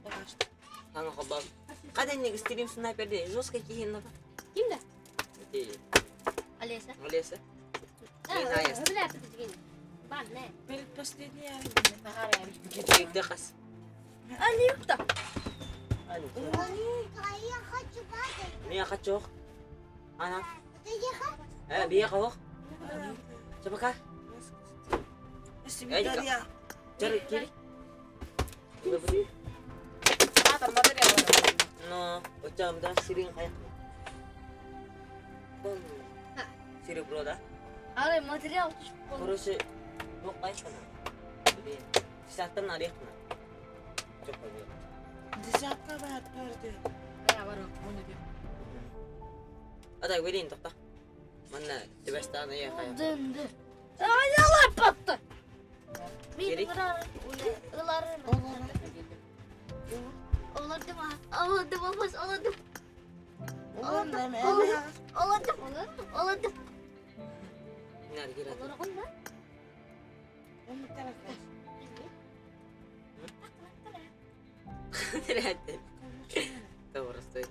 Ана хабар. Каден стрим снайперде жестко кихин на. Кимде? Ти. Олеся. Олеся. Бля, бітген. Бар, не. Перед последний Китте қас. Али юкта. Мен хочу. Ана. Э, бие қауық. Чабака. Дарья. Чары кири. Но, очамда сирин қаяқ. Сири бро, да? Ары материал түшүп калды. Короче, ну қайқына. Блин, десяттан арехна. Жоқ, блин. Десятка бар, барды. Ата, верин, тоқта. Манна, тебестан я қаяқ. Дынды. Аялар батты. Мен Керек. ылары. Оларды ма? Оларды болмас, оларды. Оларды. Оларды. Оларды. Не. Аргира. Олоргун да? Простой.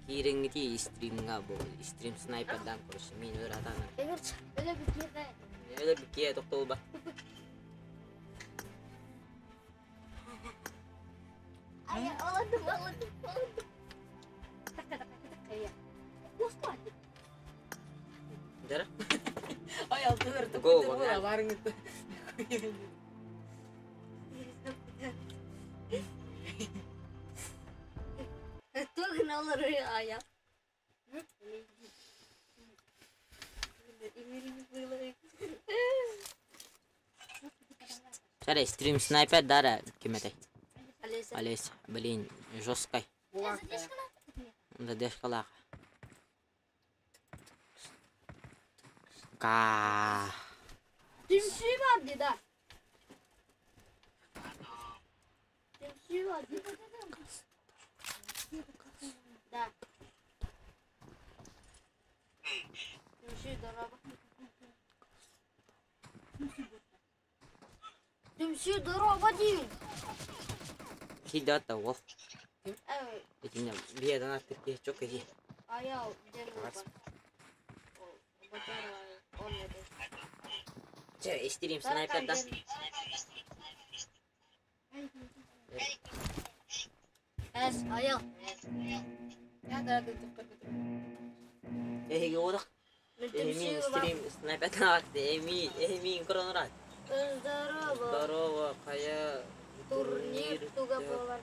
Киириҥҥити стримҥа бу стрим снайпердан короче мин ыратан. Öyle bir kere. Öyle bir киэ тохтолба. Ay aladım aladım aladım. Taka taka taka ya. Bostan. Дара? Ай, алтылар Го, погнали. Барыңыз. Тугын alır ya. Сара, стрим снайпер дара кимете. Алиса. Олесь, блин, жесткой. Задержкалах. Ка. Tümsüğü vardı da. Tümsüğü vardı. Da. Tümsüğü dora. Tümsüğü dora değil. Кидата ол. Evet. Итинне биэдэн аттык киһи чок киһи. Ayağı demir Бас. bak. O, bakar olmadı. Чэ, стрим снайпердан. Es ayağı. Эһиги одах. Эмин Tümsüğü var. стрим снайпердан атты. Эмин, эмин коронрат. Здорово. Здорово, кая Турнир туга болар.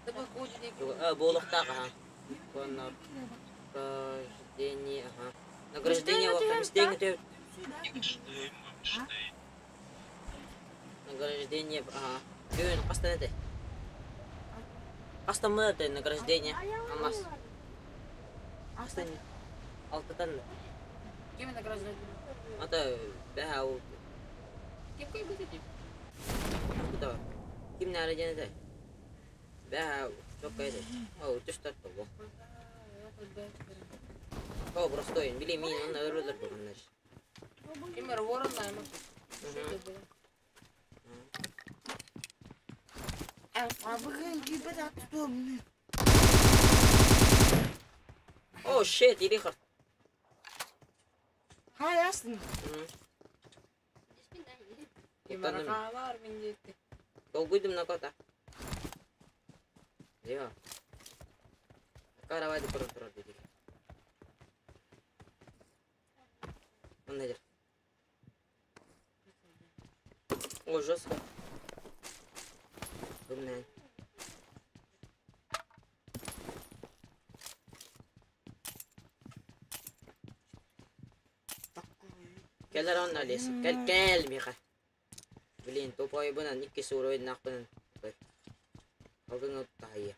А, болуктак, ага. Конор. Награждение, ага. Награждение, награждение, награждение, ага. Күн, кастан это? Кастан мы это награждение? Алмаз. Кастан. Алтытан. Кем награждать? Ата, бәһә ул. Кем кем көтөтү? Куда? Ким награждение это? Бәһә, чок кайда. О, түш тартты бу. О, простой, били мин, аны өрөлөр бүгүннөр. Кем ворон наймы? О, shit, или хар. Кем аракалар мен жетти. Долгуйдум на кота. Дио. Каравай декорон турар дедик. Онда жер. О, жестко. Думнай. Келер онна лес. Кел кел миха. Блин, тупой бынан икки суруй нахпынан. Алгын оттайы.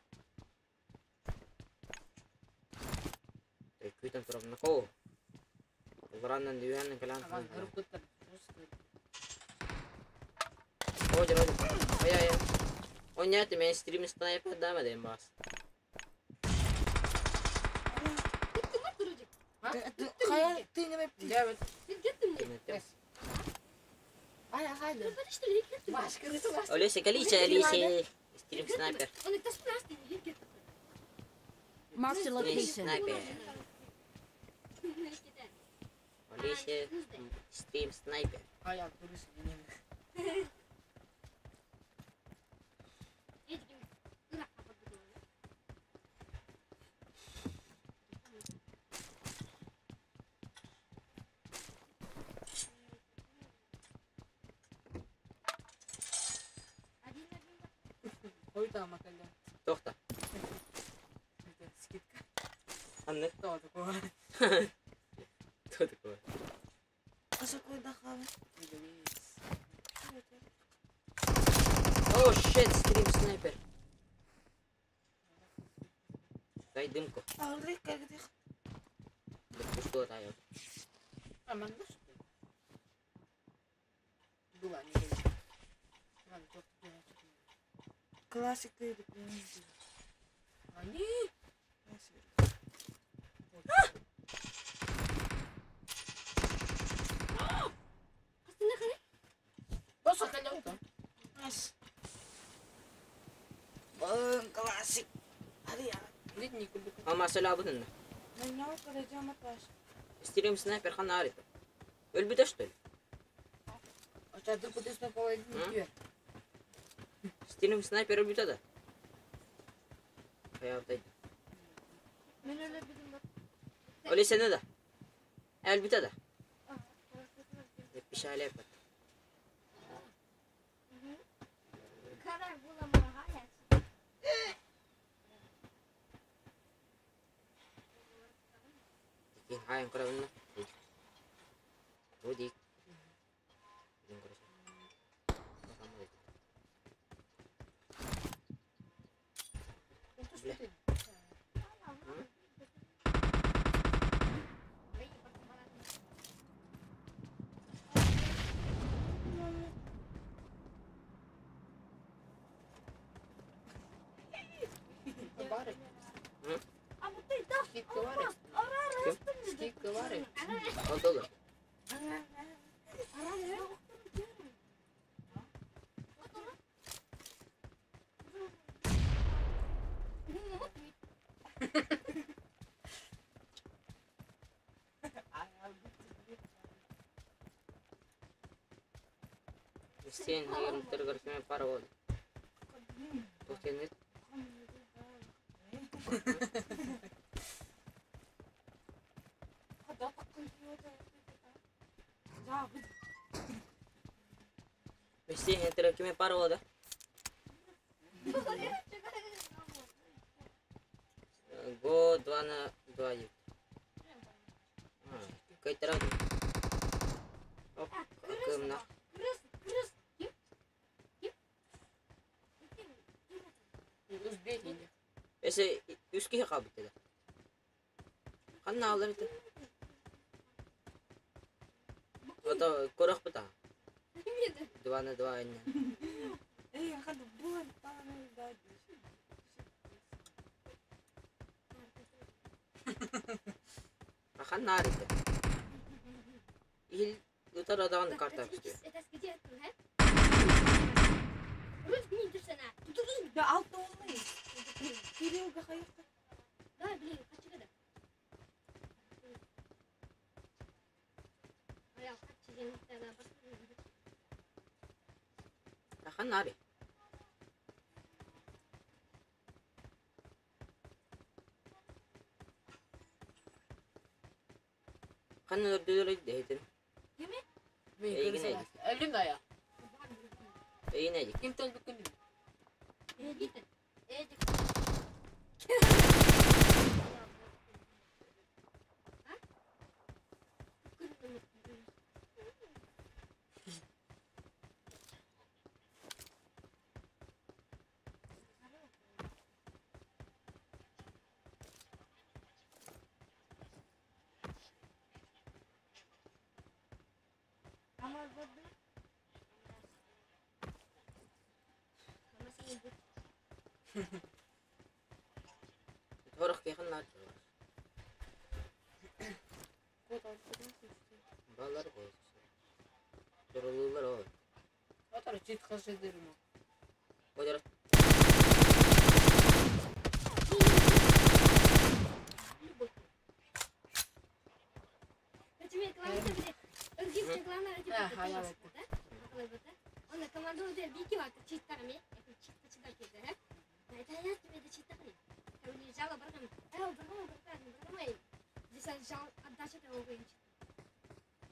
Күтен турам нако. Улараннан дүйәннен калан. Ой, ой, ой, ой. Ойнаты мен стрим снайпер дамадым бас. Олеся, Калича, Алиса, стрим снайпер. Marked a Стрим location. снайпер. Олеся, стрим снайпер. Тохта. Анны. Кто такой? Кто такой? О, shit, стрим снайпер. Дай дымку. Да пусто таю. А, манна что ли? Была не Ладно, то Классика. Они? Классик. Алмасалаабытынна. Стрим снайпер ханаарит. Өлбүтэ что ли? Стрим снайпер өлбүтэ да? Хайаабытай. Олесене да? Өлбүтэ да? Пишали эппэт. Хаайан көрөбүннэ. Бу дик. Oldu. Sen yarımtır para oldu. Tokenit. Sen kime para oldu? Go 2 на 2. Кайтара. Оп, кымна. Эсе үс киһи хаалбыт этэ. Ханна алар этэ? Ото көрөхпүт аа. 2 на 2 инне. Ханна аар этэ? Ил ытар адаҕын карта түстүө. Да алты olmayı. Кирилл хайықта. Да, блин, хочу да. Ханна аарый? Ханна өрдөлөр дэһитин. Эйигин эйдик. Өлүм ая. Эйигин эйдик. Ким төлбүккүн? Torох кехын нар. Балар қой. Турулулар ой. Отар чит хашедерим. Бодер.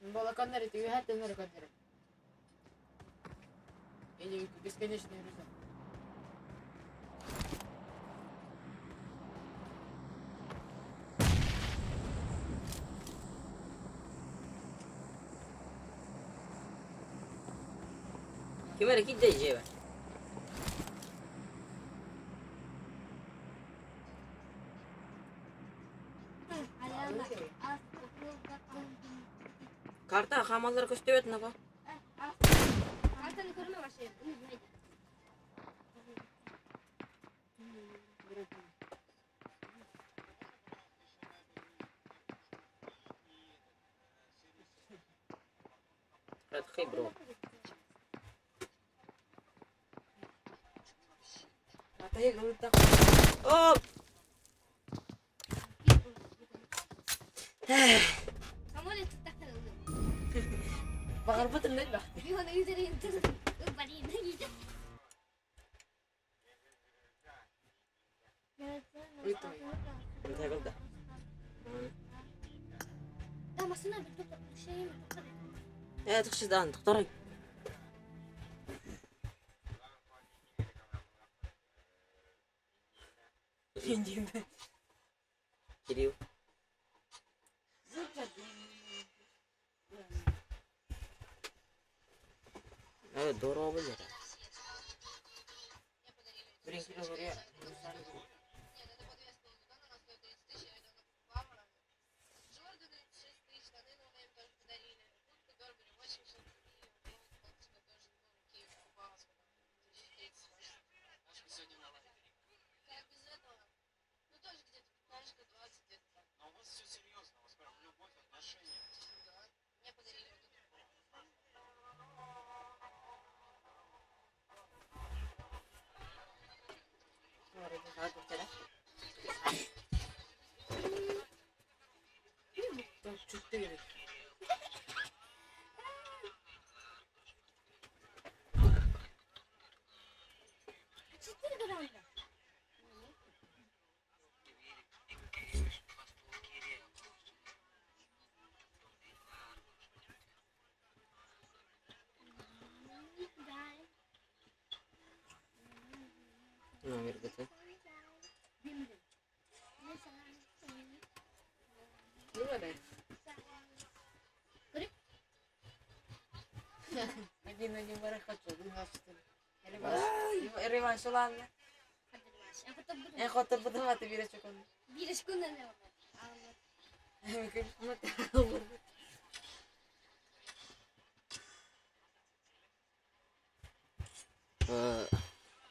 Балаканнар это юхаттанар каннар. Или бесконечный режим. Ким эрэ кидде жебе. Карта хамалар көстөбөт наба. Картаны көрмө башайым. Радхи бро. Оп! Ээ, тохторой. Кирилл. Здорово, бля.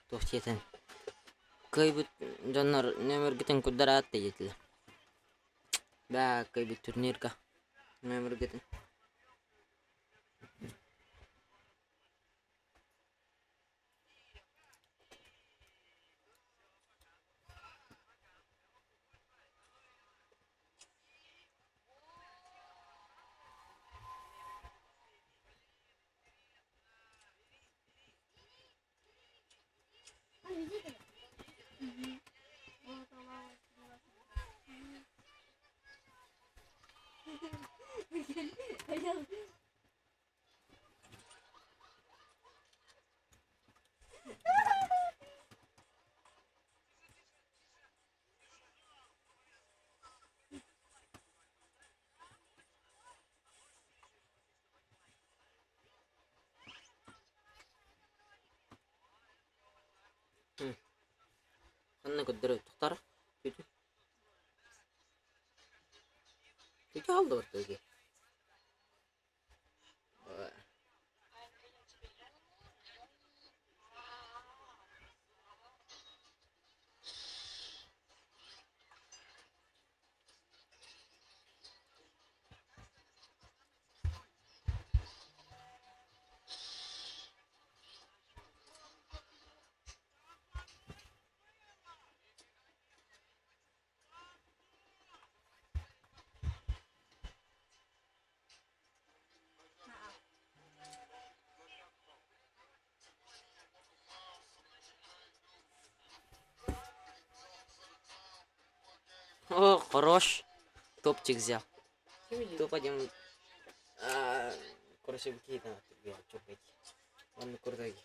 Туох диэтин кыайбыт дьоннор нөмөргүтүн курдараат диэтилэр. Бээ кыайбыт турнирга нөмөргүтүн. Ханна көрдөрө тохтор. Түтү. Түтү алды бартыги. О, хорош. Топчик взял. Топ один. Короче, какие там Он крутой.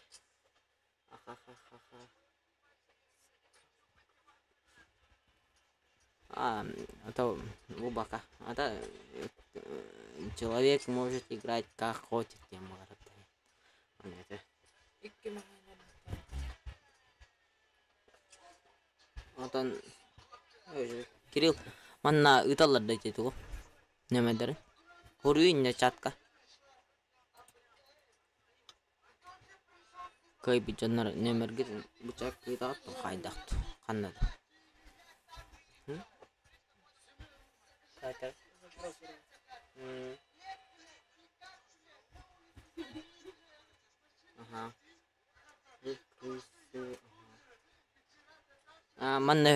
Ахахахаха. А, это глубоко. Это человек может играть как хочет, я могу. Отон Кирилл, манна ыталлар да тету. Немедер. Хоруйня чатка. Кай бичаннар немерге бычак кыйтаат хайдакт. Каннады. Кайтар. Ага. Манна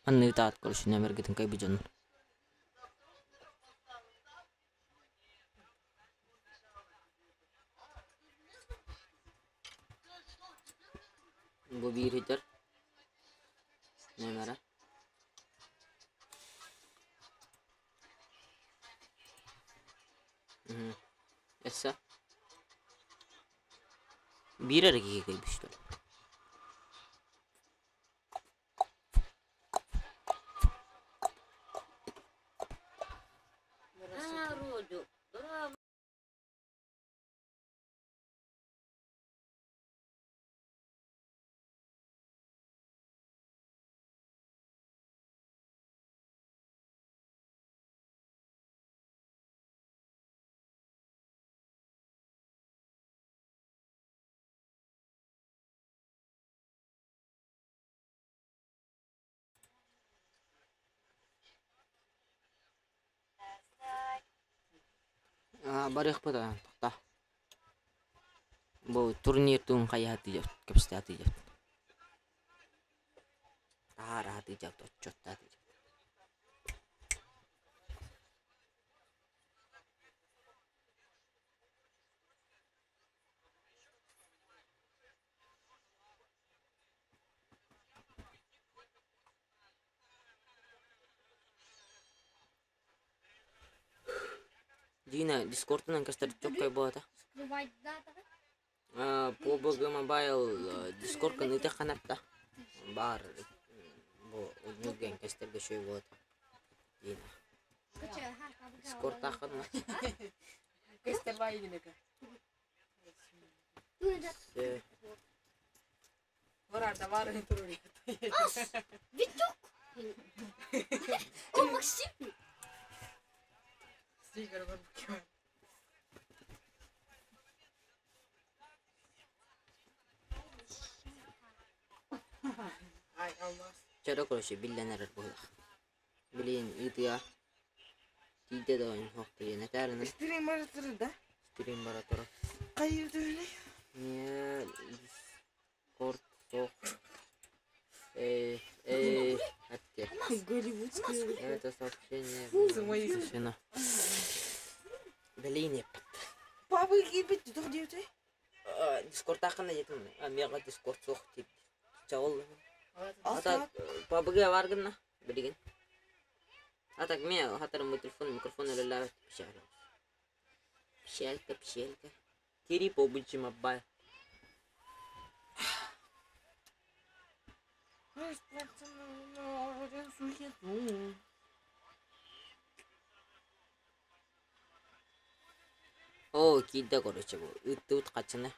манна ыытаат короче нөмергитин кайбы дьоннор. Бу биир ыйдар нөмерэ. Өссө биир эрэ киһи кэлбит что ли? Барыахпыт тоқта. Бу турнир туун хайаһатыйабыт, кэпсэтэ Таһаараатыйабыт, отчуоттаатыйабыт. Дина, Дискордунан көстөр чоккай буолата. PUBG Mobile Discord ыытыах ханатта. Баар бу нүгэн көстөргө үчүгэй буолата. Дина. Дискордтааххына. Витюк! О, Максим! Чөрө короче биллэн эрэр быһыылаах. Билигин ыытыа тиийдэ да оһох диэн этээринэ Стрим бара турар да? стрим бара турар. Хайыы түһүнүй? Не Дискорд суох. Эй, эй, атте. Голливудская. Это сообщение было Блин, еппит. Папа киирбит туох диэбитэй? Дискордтааххына диэтим. Миэхэ Дискорд суох диир. Чэ ол. Ата PUBG бар гынна билигин. А так миэ хатарым телефон микрофон үлэлээбэт печально. Печалька, печалька. Кири PUBG Mobile. Оо, киирдэ короче бу. Ыыттыбыт хаччыны.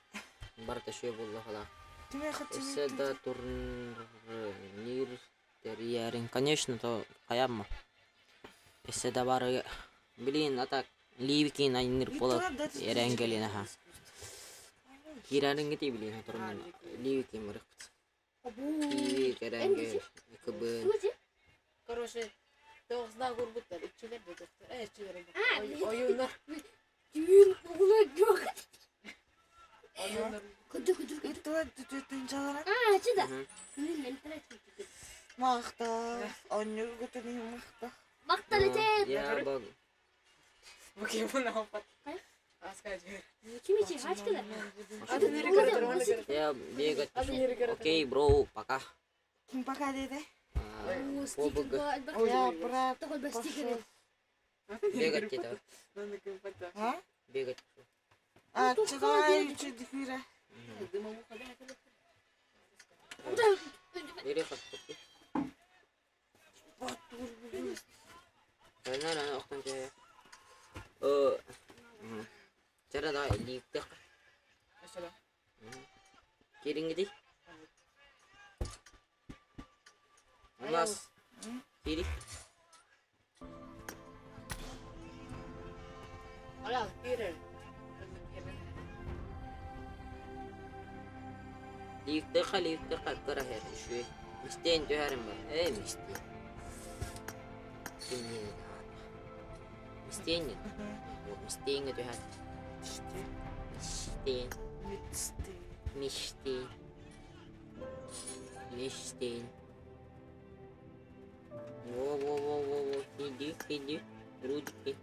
Барыта үчүгэй буолла халаа. Өссө да турнир тэрийээрин, конечно, то хайаама. Өссө да бары билигин а так Ливикин айныр буолар эрээн кэлин аха. Киирээриҥҥитий билигин турунан Ливикин барыахпыт. Ливик эрээнгэ КБ. Короче, тоҕусна курбуттар, иччилэр да тохтор. Э, иччилэр ойууннар. Түүн угула жоқ. Ойууннар. Куду куду. А, чыда. Махта, онньур гутuni махта. Махтал этет. Я баг. Покемон Ким içi? Kaç kadar? Я бегать. Окей, бро, пока. Ким пока деди? PUBG. Я брат. Бегать где-то. А? Бегать. А, чыдай, чыдыхыра. Бери Наверное, охтан тебе. Чара да ликтек. Кириңиди. У нас кири. Ликтеха ликтеха кыра хер үшү. Мистен түһәрим бар. Эй, мистен. Кимне Мистен. Мистенге түһәр. Мистен. Мистен. Мистен. Во-во-во-во-во, иди, иди, Рудики.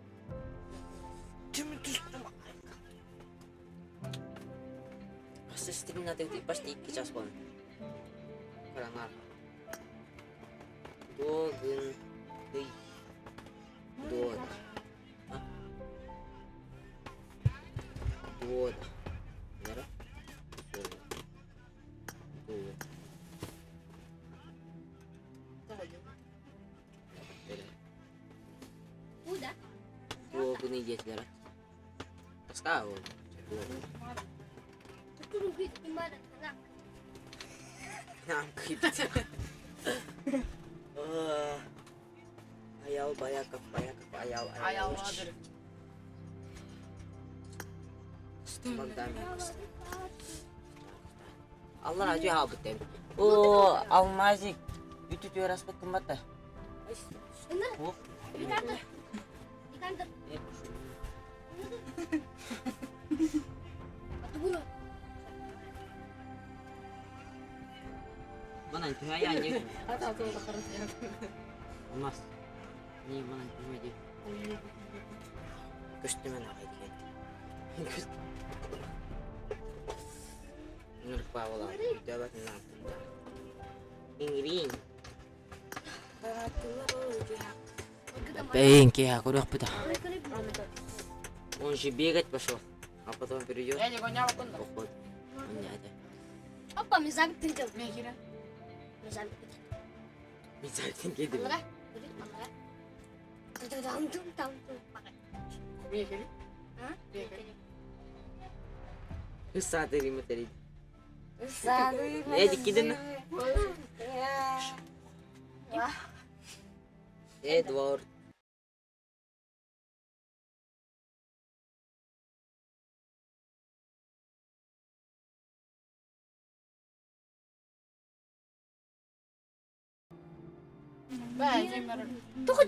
Сестрина ты почти сейчас вон. Коронар. Догын. Ты. Дод. Дод. Нера. Дод. Догын идет, Таскал. Нам кыпт. Аял Баяков, Баяков, Аял, Аял. Богдан. Allah acı ha bu О, алмазик. Бүтүт өрас бу кымбатта. Оп. Манан түһәйә не. Алмаз. Не манан түһәйә ди. Көстүмөн агай кен. Нур павла. Дәбәт на. Ингрин. Бейн ке көрөк бит. Он же бегать пошел, а потом перейдет. Я не гоняла кунда. Поход. Он не это. Опа, мезабит тинкел. Мехира. Мезабит тинкел. Мезабит тинкел. Алла. Алла. Там там там там. Мехири. А? Сады риматери. Сады. Эдик кидin. Эдвард. Тоҕо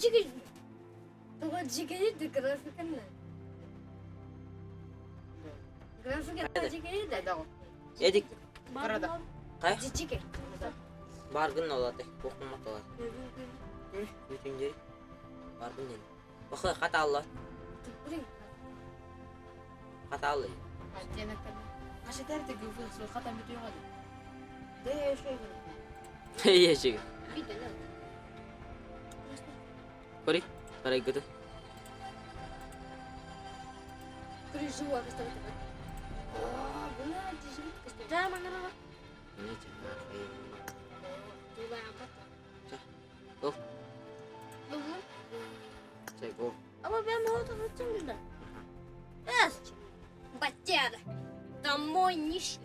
жигери графиканы. Графика жигери да. Эдик. Карада. Кай? Жичике. Баргын олады. Окумат олады. Бүтүн жери. Баргын ден. Бакы каталла. Каталла. Ешег. Кори, карай гыды. Go. Go. Ama ben orada tuttum da. Evet. Батяра. Домой нищий.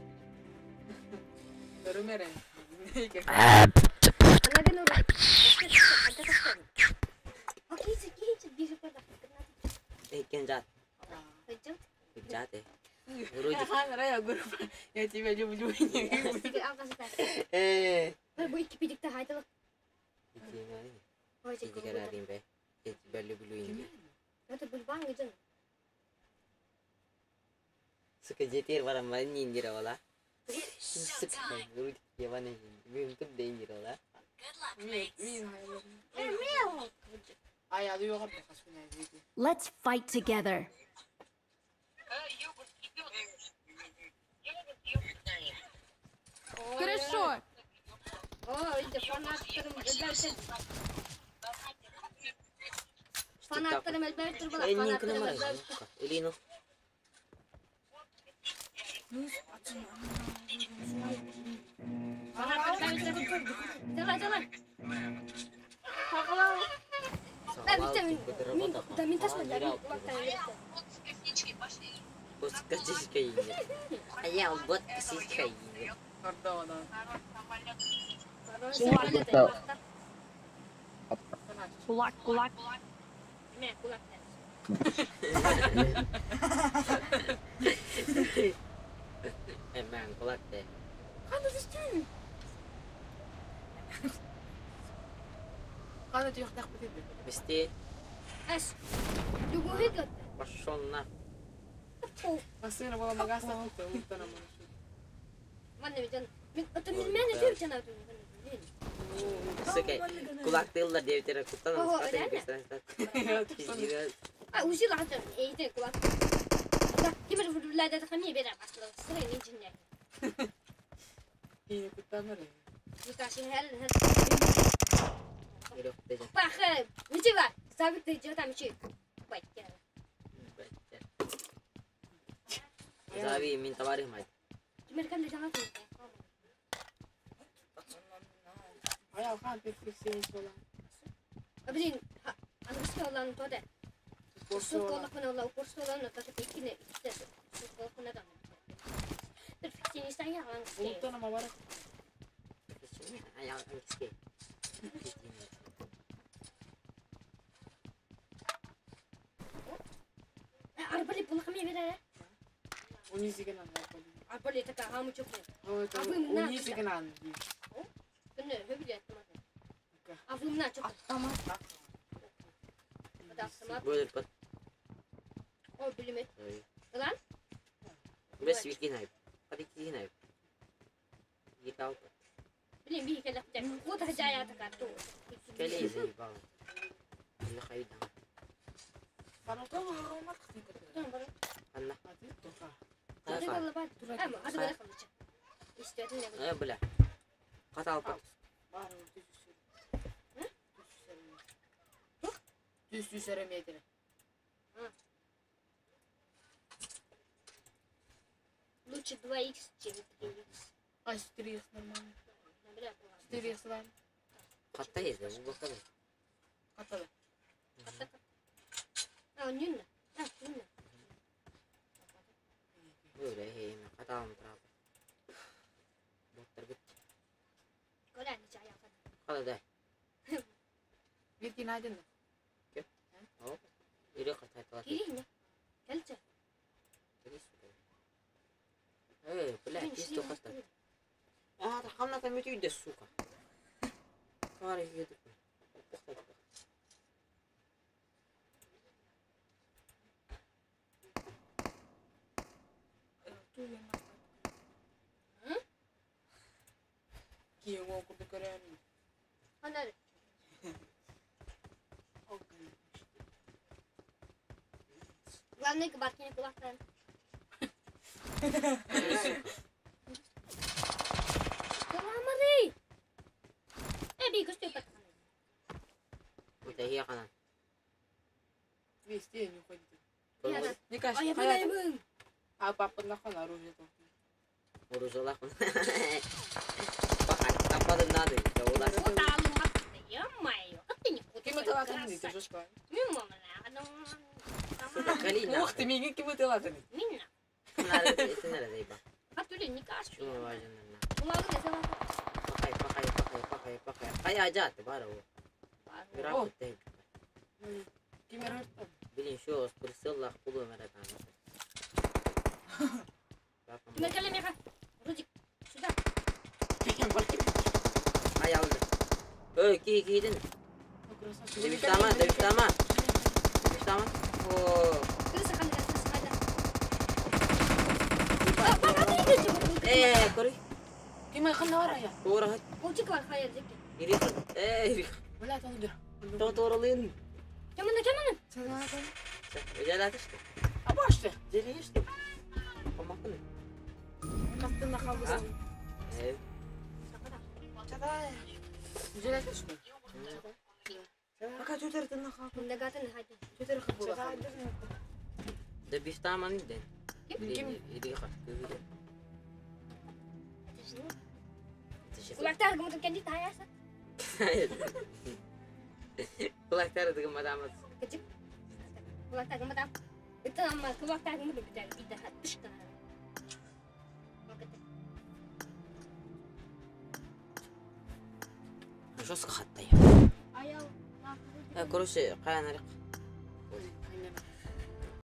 Я тебя люблю. Я тебя люблю. Это бульбан где? Сука, жетер барам индира бала. Сука, вроде ебаный. Мен тут да индира бала. Let's fight together. Хорошо. Фанаттарым элбер турбала. Фанаттарым элбер. Элину. Давай, давай. Кулак, кулак. Мен кулак де. Быстрее. Эс. Любовик. Пошел на. Сука, кулактыыллар диэбитэрэ куттан Ого, атын реально? көстөн А, узила хата, эйде кулак. Да, кимер влада хами бера басла. Сыры не жинне. Киһи куттанар. Никаши хел хел. Пах, ничего, сабит ты что там еще? Байтя. Зави, мин товарищ мать. Кимер кем лежала тут? Айалхан перфекционист болан. А блин, английский olan тода. Сутколохуна ола, курсолан, так иккине икките сутколохуна да. Перфекционист ая английский. Улуттан ама бар. Английский. Арбали булахами бере. Унизиген ан. Арбали така хамы чокне. А вы мына Унизиген ан. Күнне хөбүле автомат. А вы мына чок. Автомат. Автомат. Бөлөр бат. О, билимет. Lan? Бес вики найп. Hadi iki найп. Гитал. Блин, би келе хтя. Вот хозяя така ту. Келе заебал. Или хайда. Анна. Э, бля. Катал пат. Түс түс эреметре. Лучше 2х, чем 3х. А 4х нормально. 4х ладно. Катта еді, бу бакалы. Каталы. А, нюнна. А, нюнна. Бөле, хейме, каталым трапы. Боттар бит. Коля, не чая. Кала да. Бирки найден. Оп. Ире катайтала. Кирин. Келче. Эй, бля, чисто катта. А, хамна там үйде, сука. Кары едік. Киен ол курду көрөм. Ана. Главное, кабаркини кулактан. Каламары! Э, би, көстө пат. Это я кана. Везде не уходит. Я Не кажется. А я билемин. А папа нахуй оружие там. Оружие Пахать, тапады надо, да улас. Вот алым ё-моё, а ты не Ким это ты же школа. Мимо Сука, калина. Ух ты, меня ким это латаны. Минна. Надо, это надо, заеба. А ты не кашку. Шума важно, на. Улагы не Пахай, пахай, пахай, пахай, пахай. Кая ажат, бара о. О. Граф Ким эрэртэн. Блин, шо, спрысыллах пулу мератан. Ким меха. Рудик, сюда. Ай алды. Эй, ки кийдин. Дебиштама, дебиштама. Дебиштама. О. Крыса ханда, крыса ханда. Э, кори. Ким ханна бар я. Тора. Полчик бар хая зеки. Ири. Э, ири. Бля, там То торолын. Кемана, кемана. Жалатышты. А башты. Желешти. Помакын. Кастын нахабыз. Э. Желатышты. Пока тетер нахабыз. Нагатын хайда. Тетер хабыз. Дебиштама ниден. Ким? Ири хат. Кулактар гымытын кенди таяса. Кулактар дыгым адамыз. Кычык. Кулактар гымытам. Это ама кулактар гымытын битер. Иде хат тышка. Жестко хаттай. Аял. Короче, каян арык.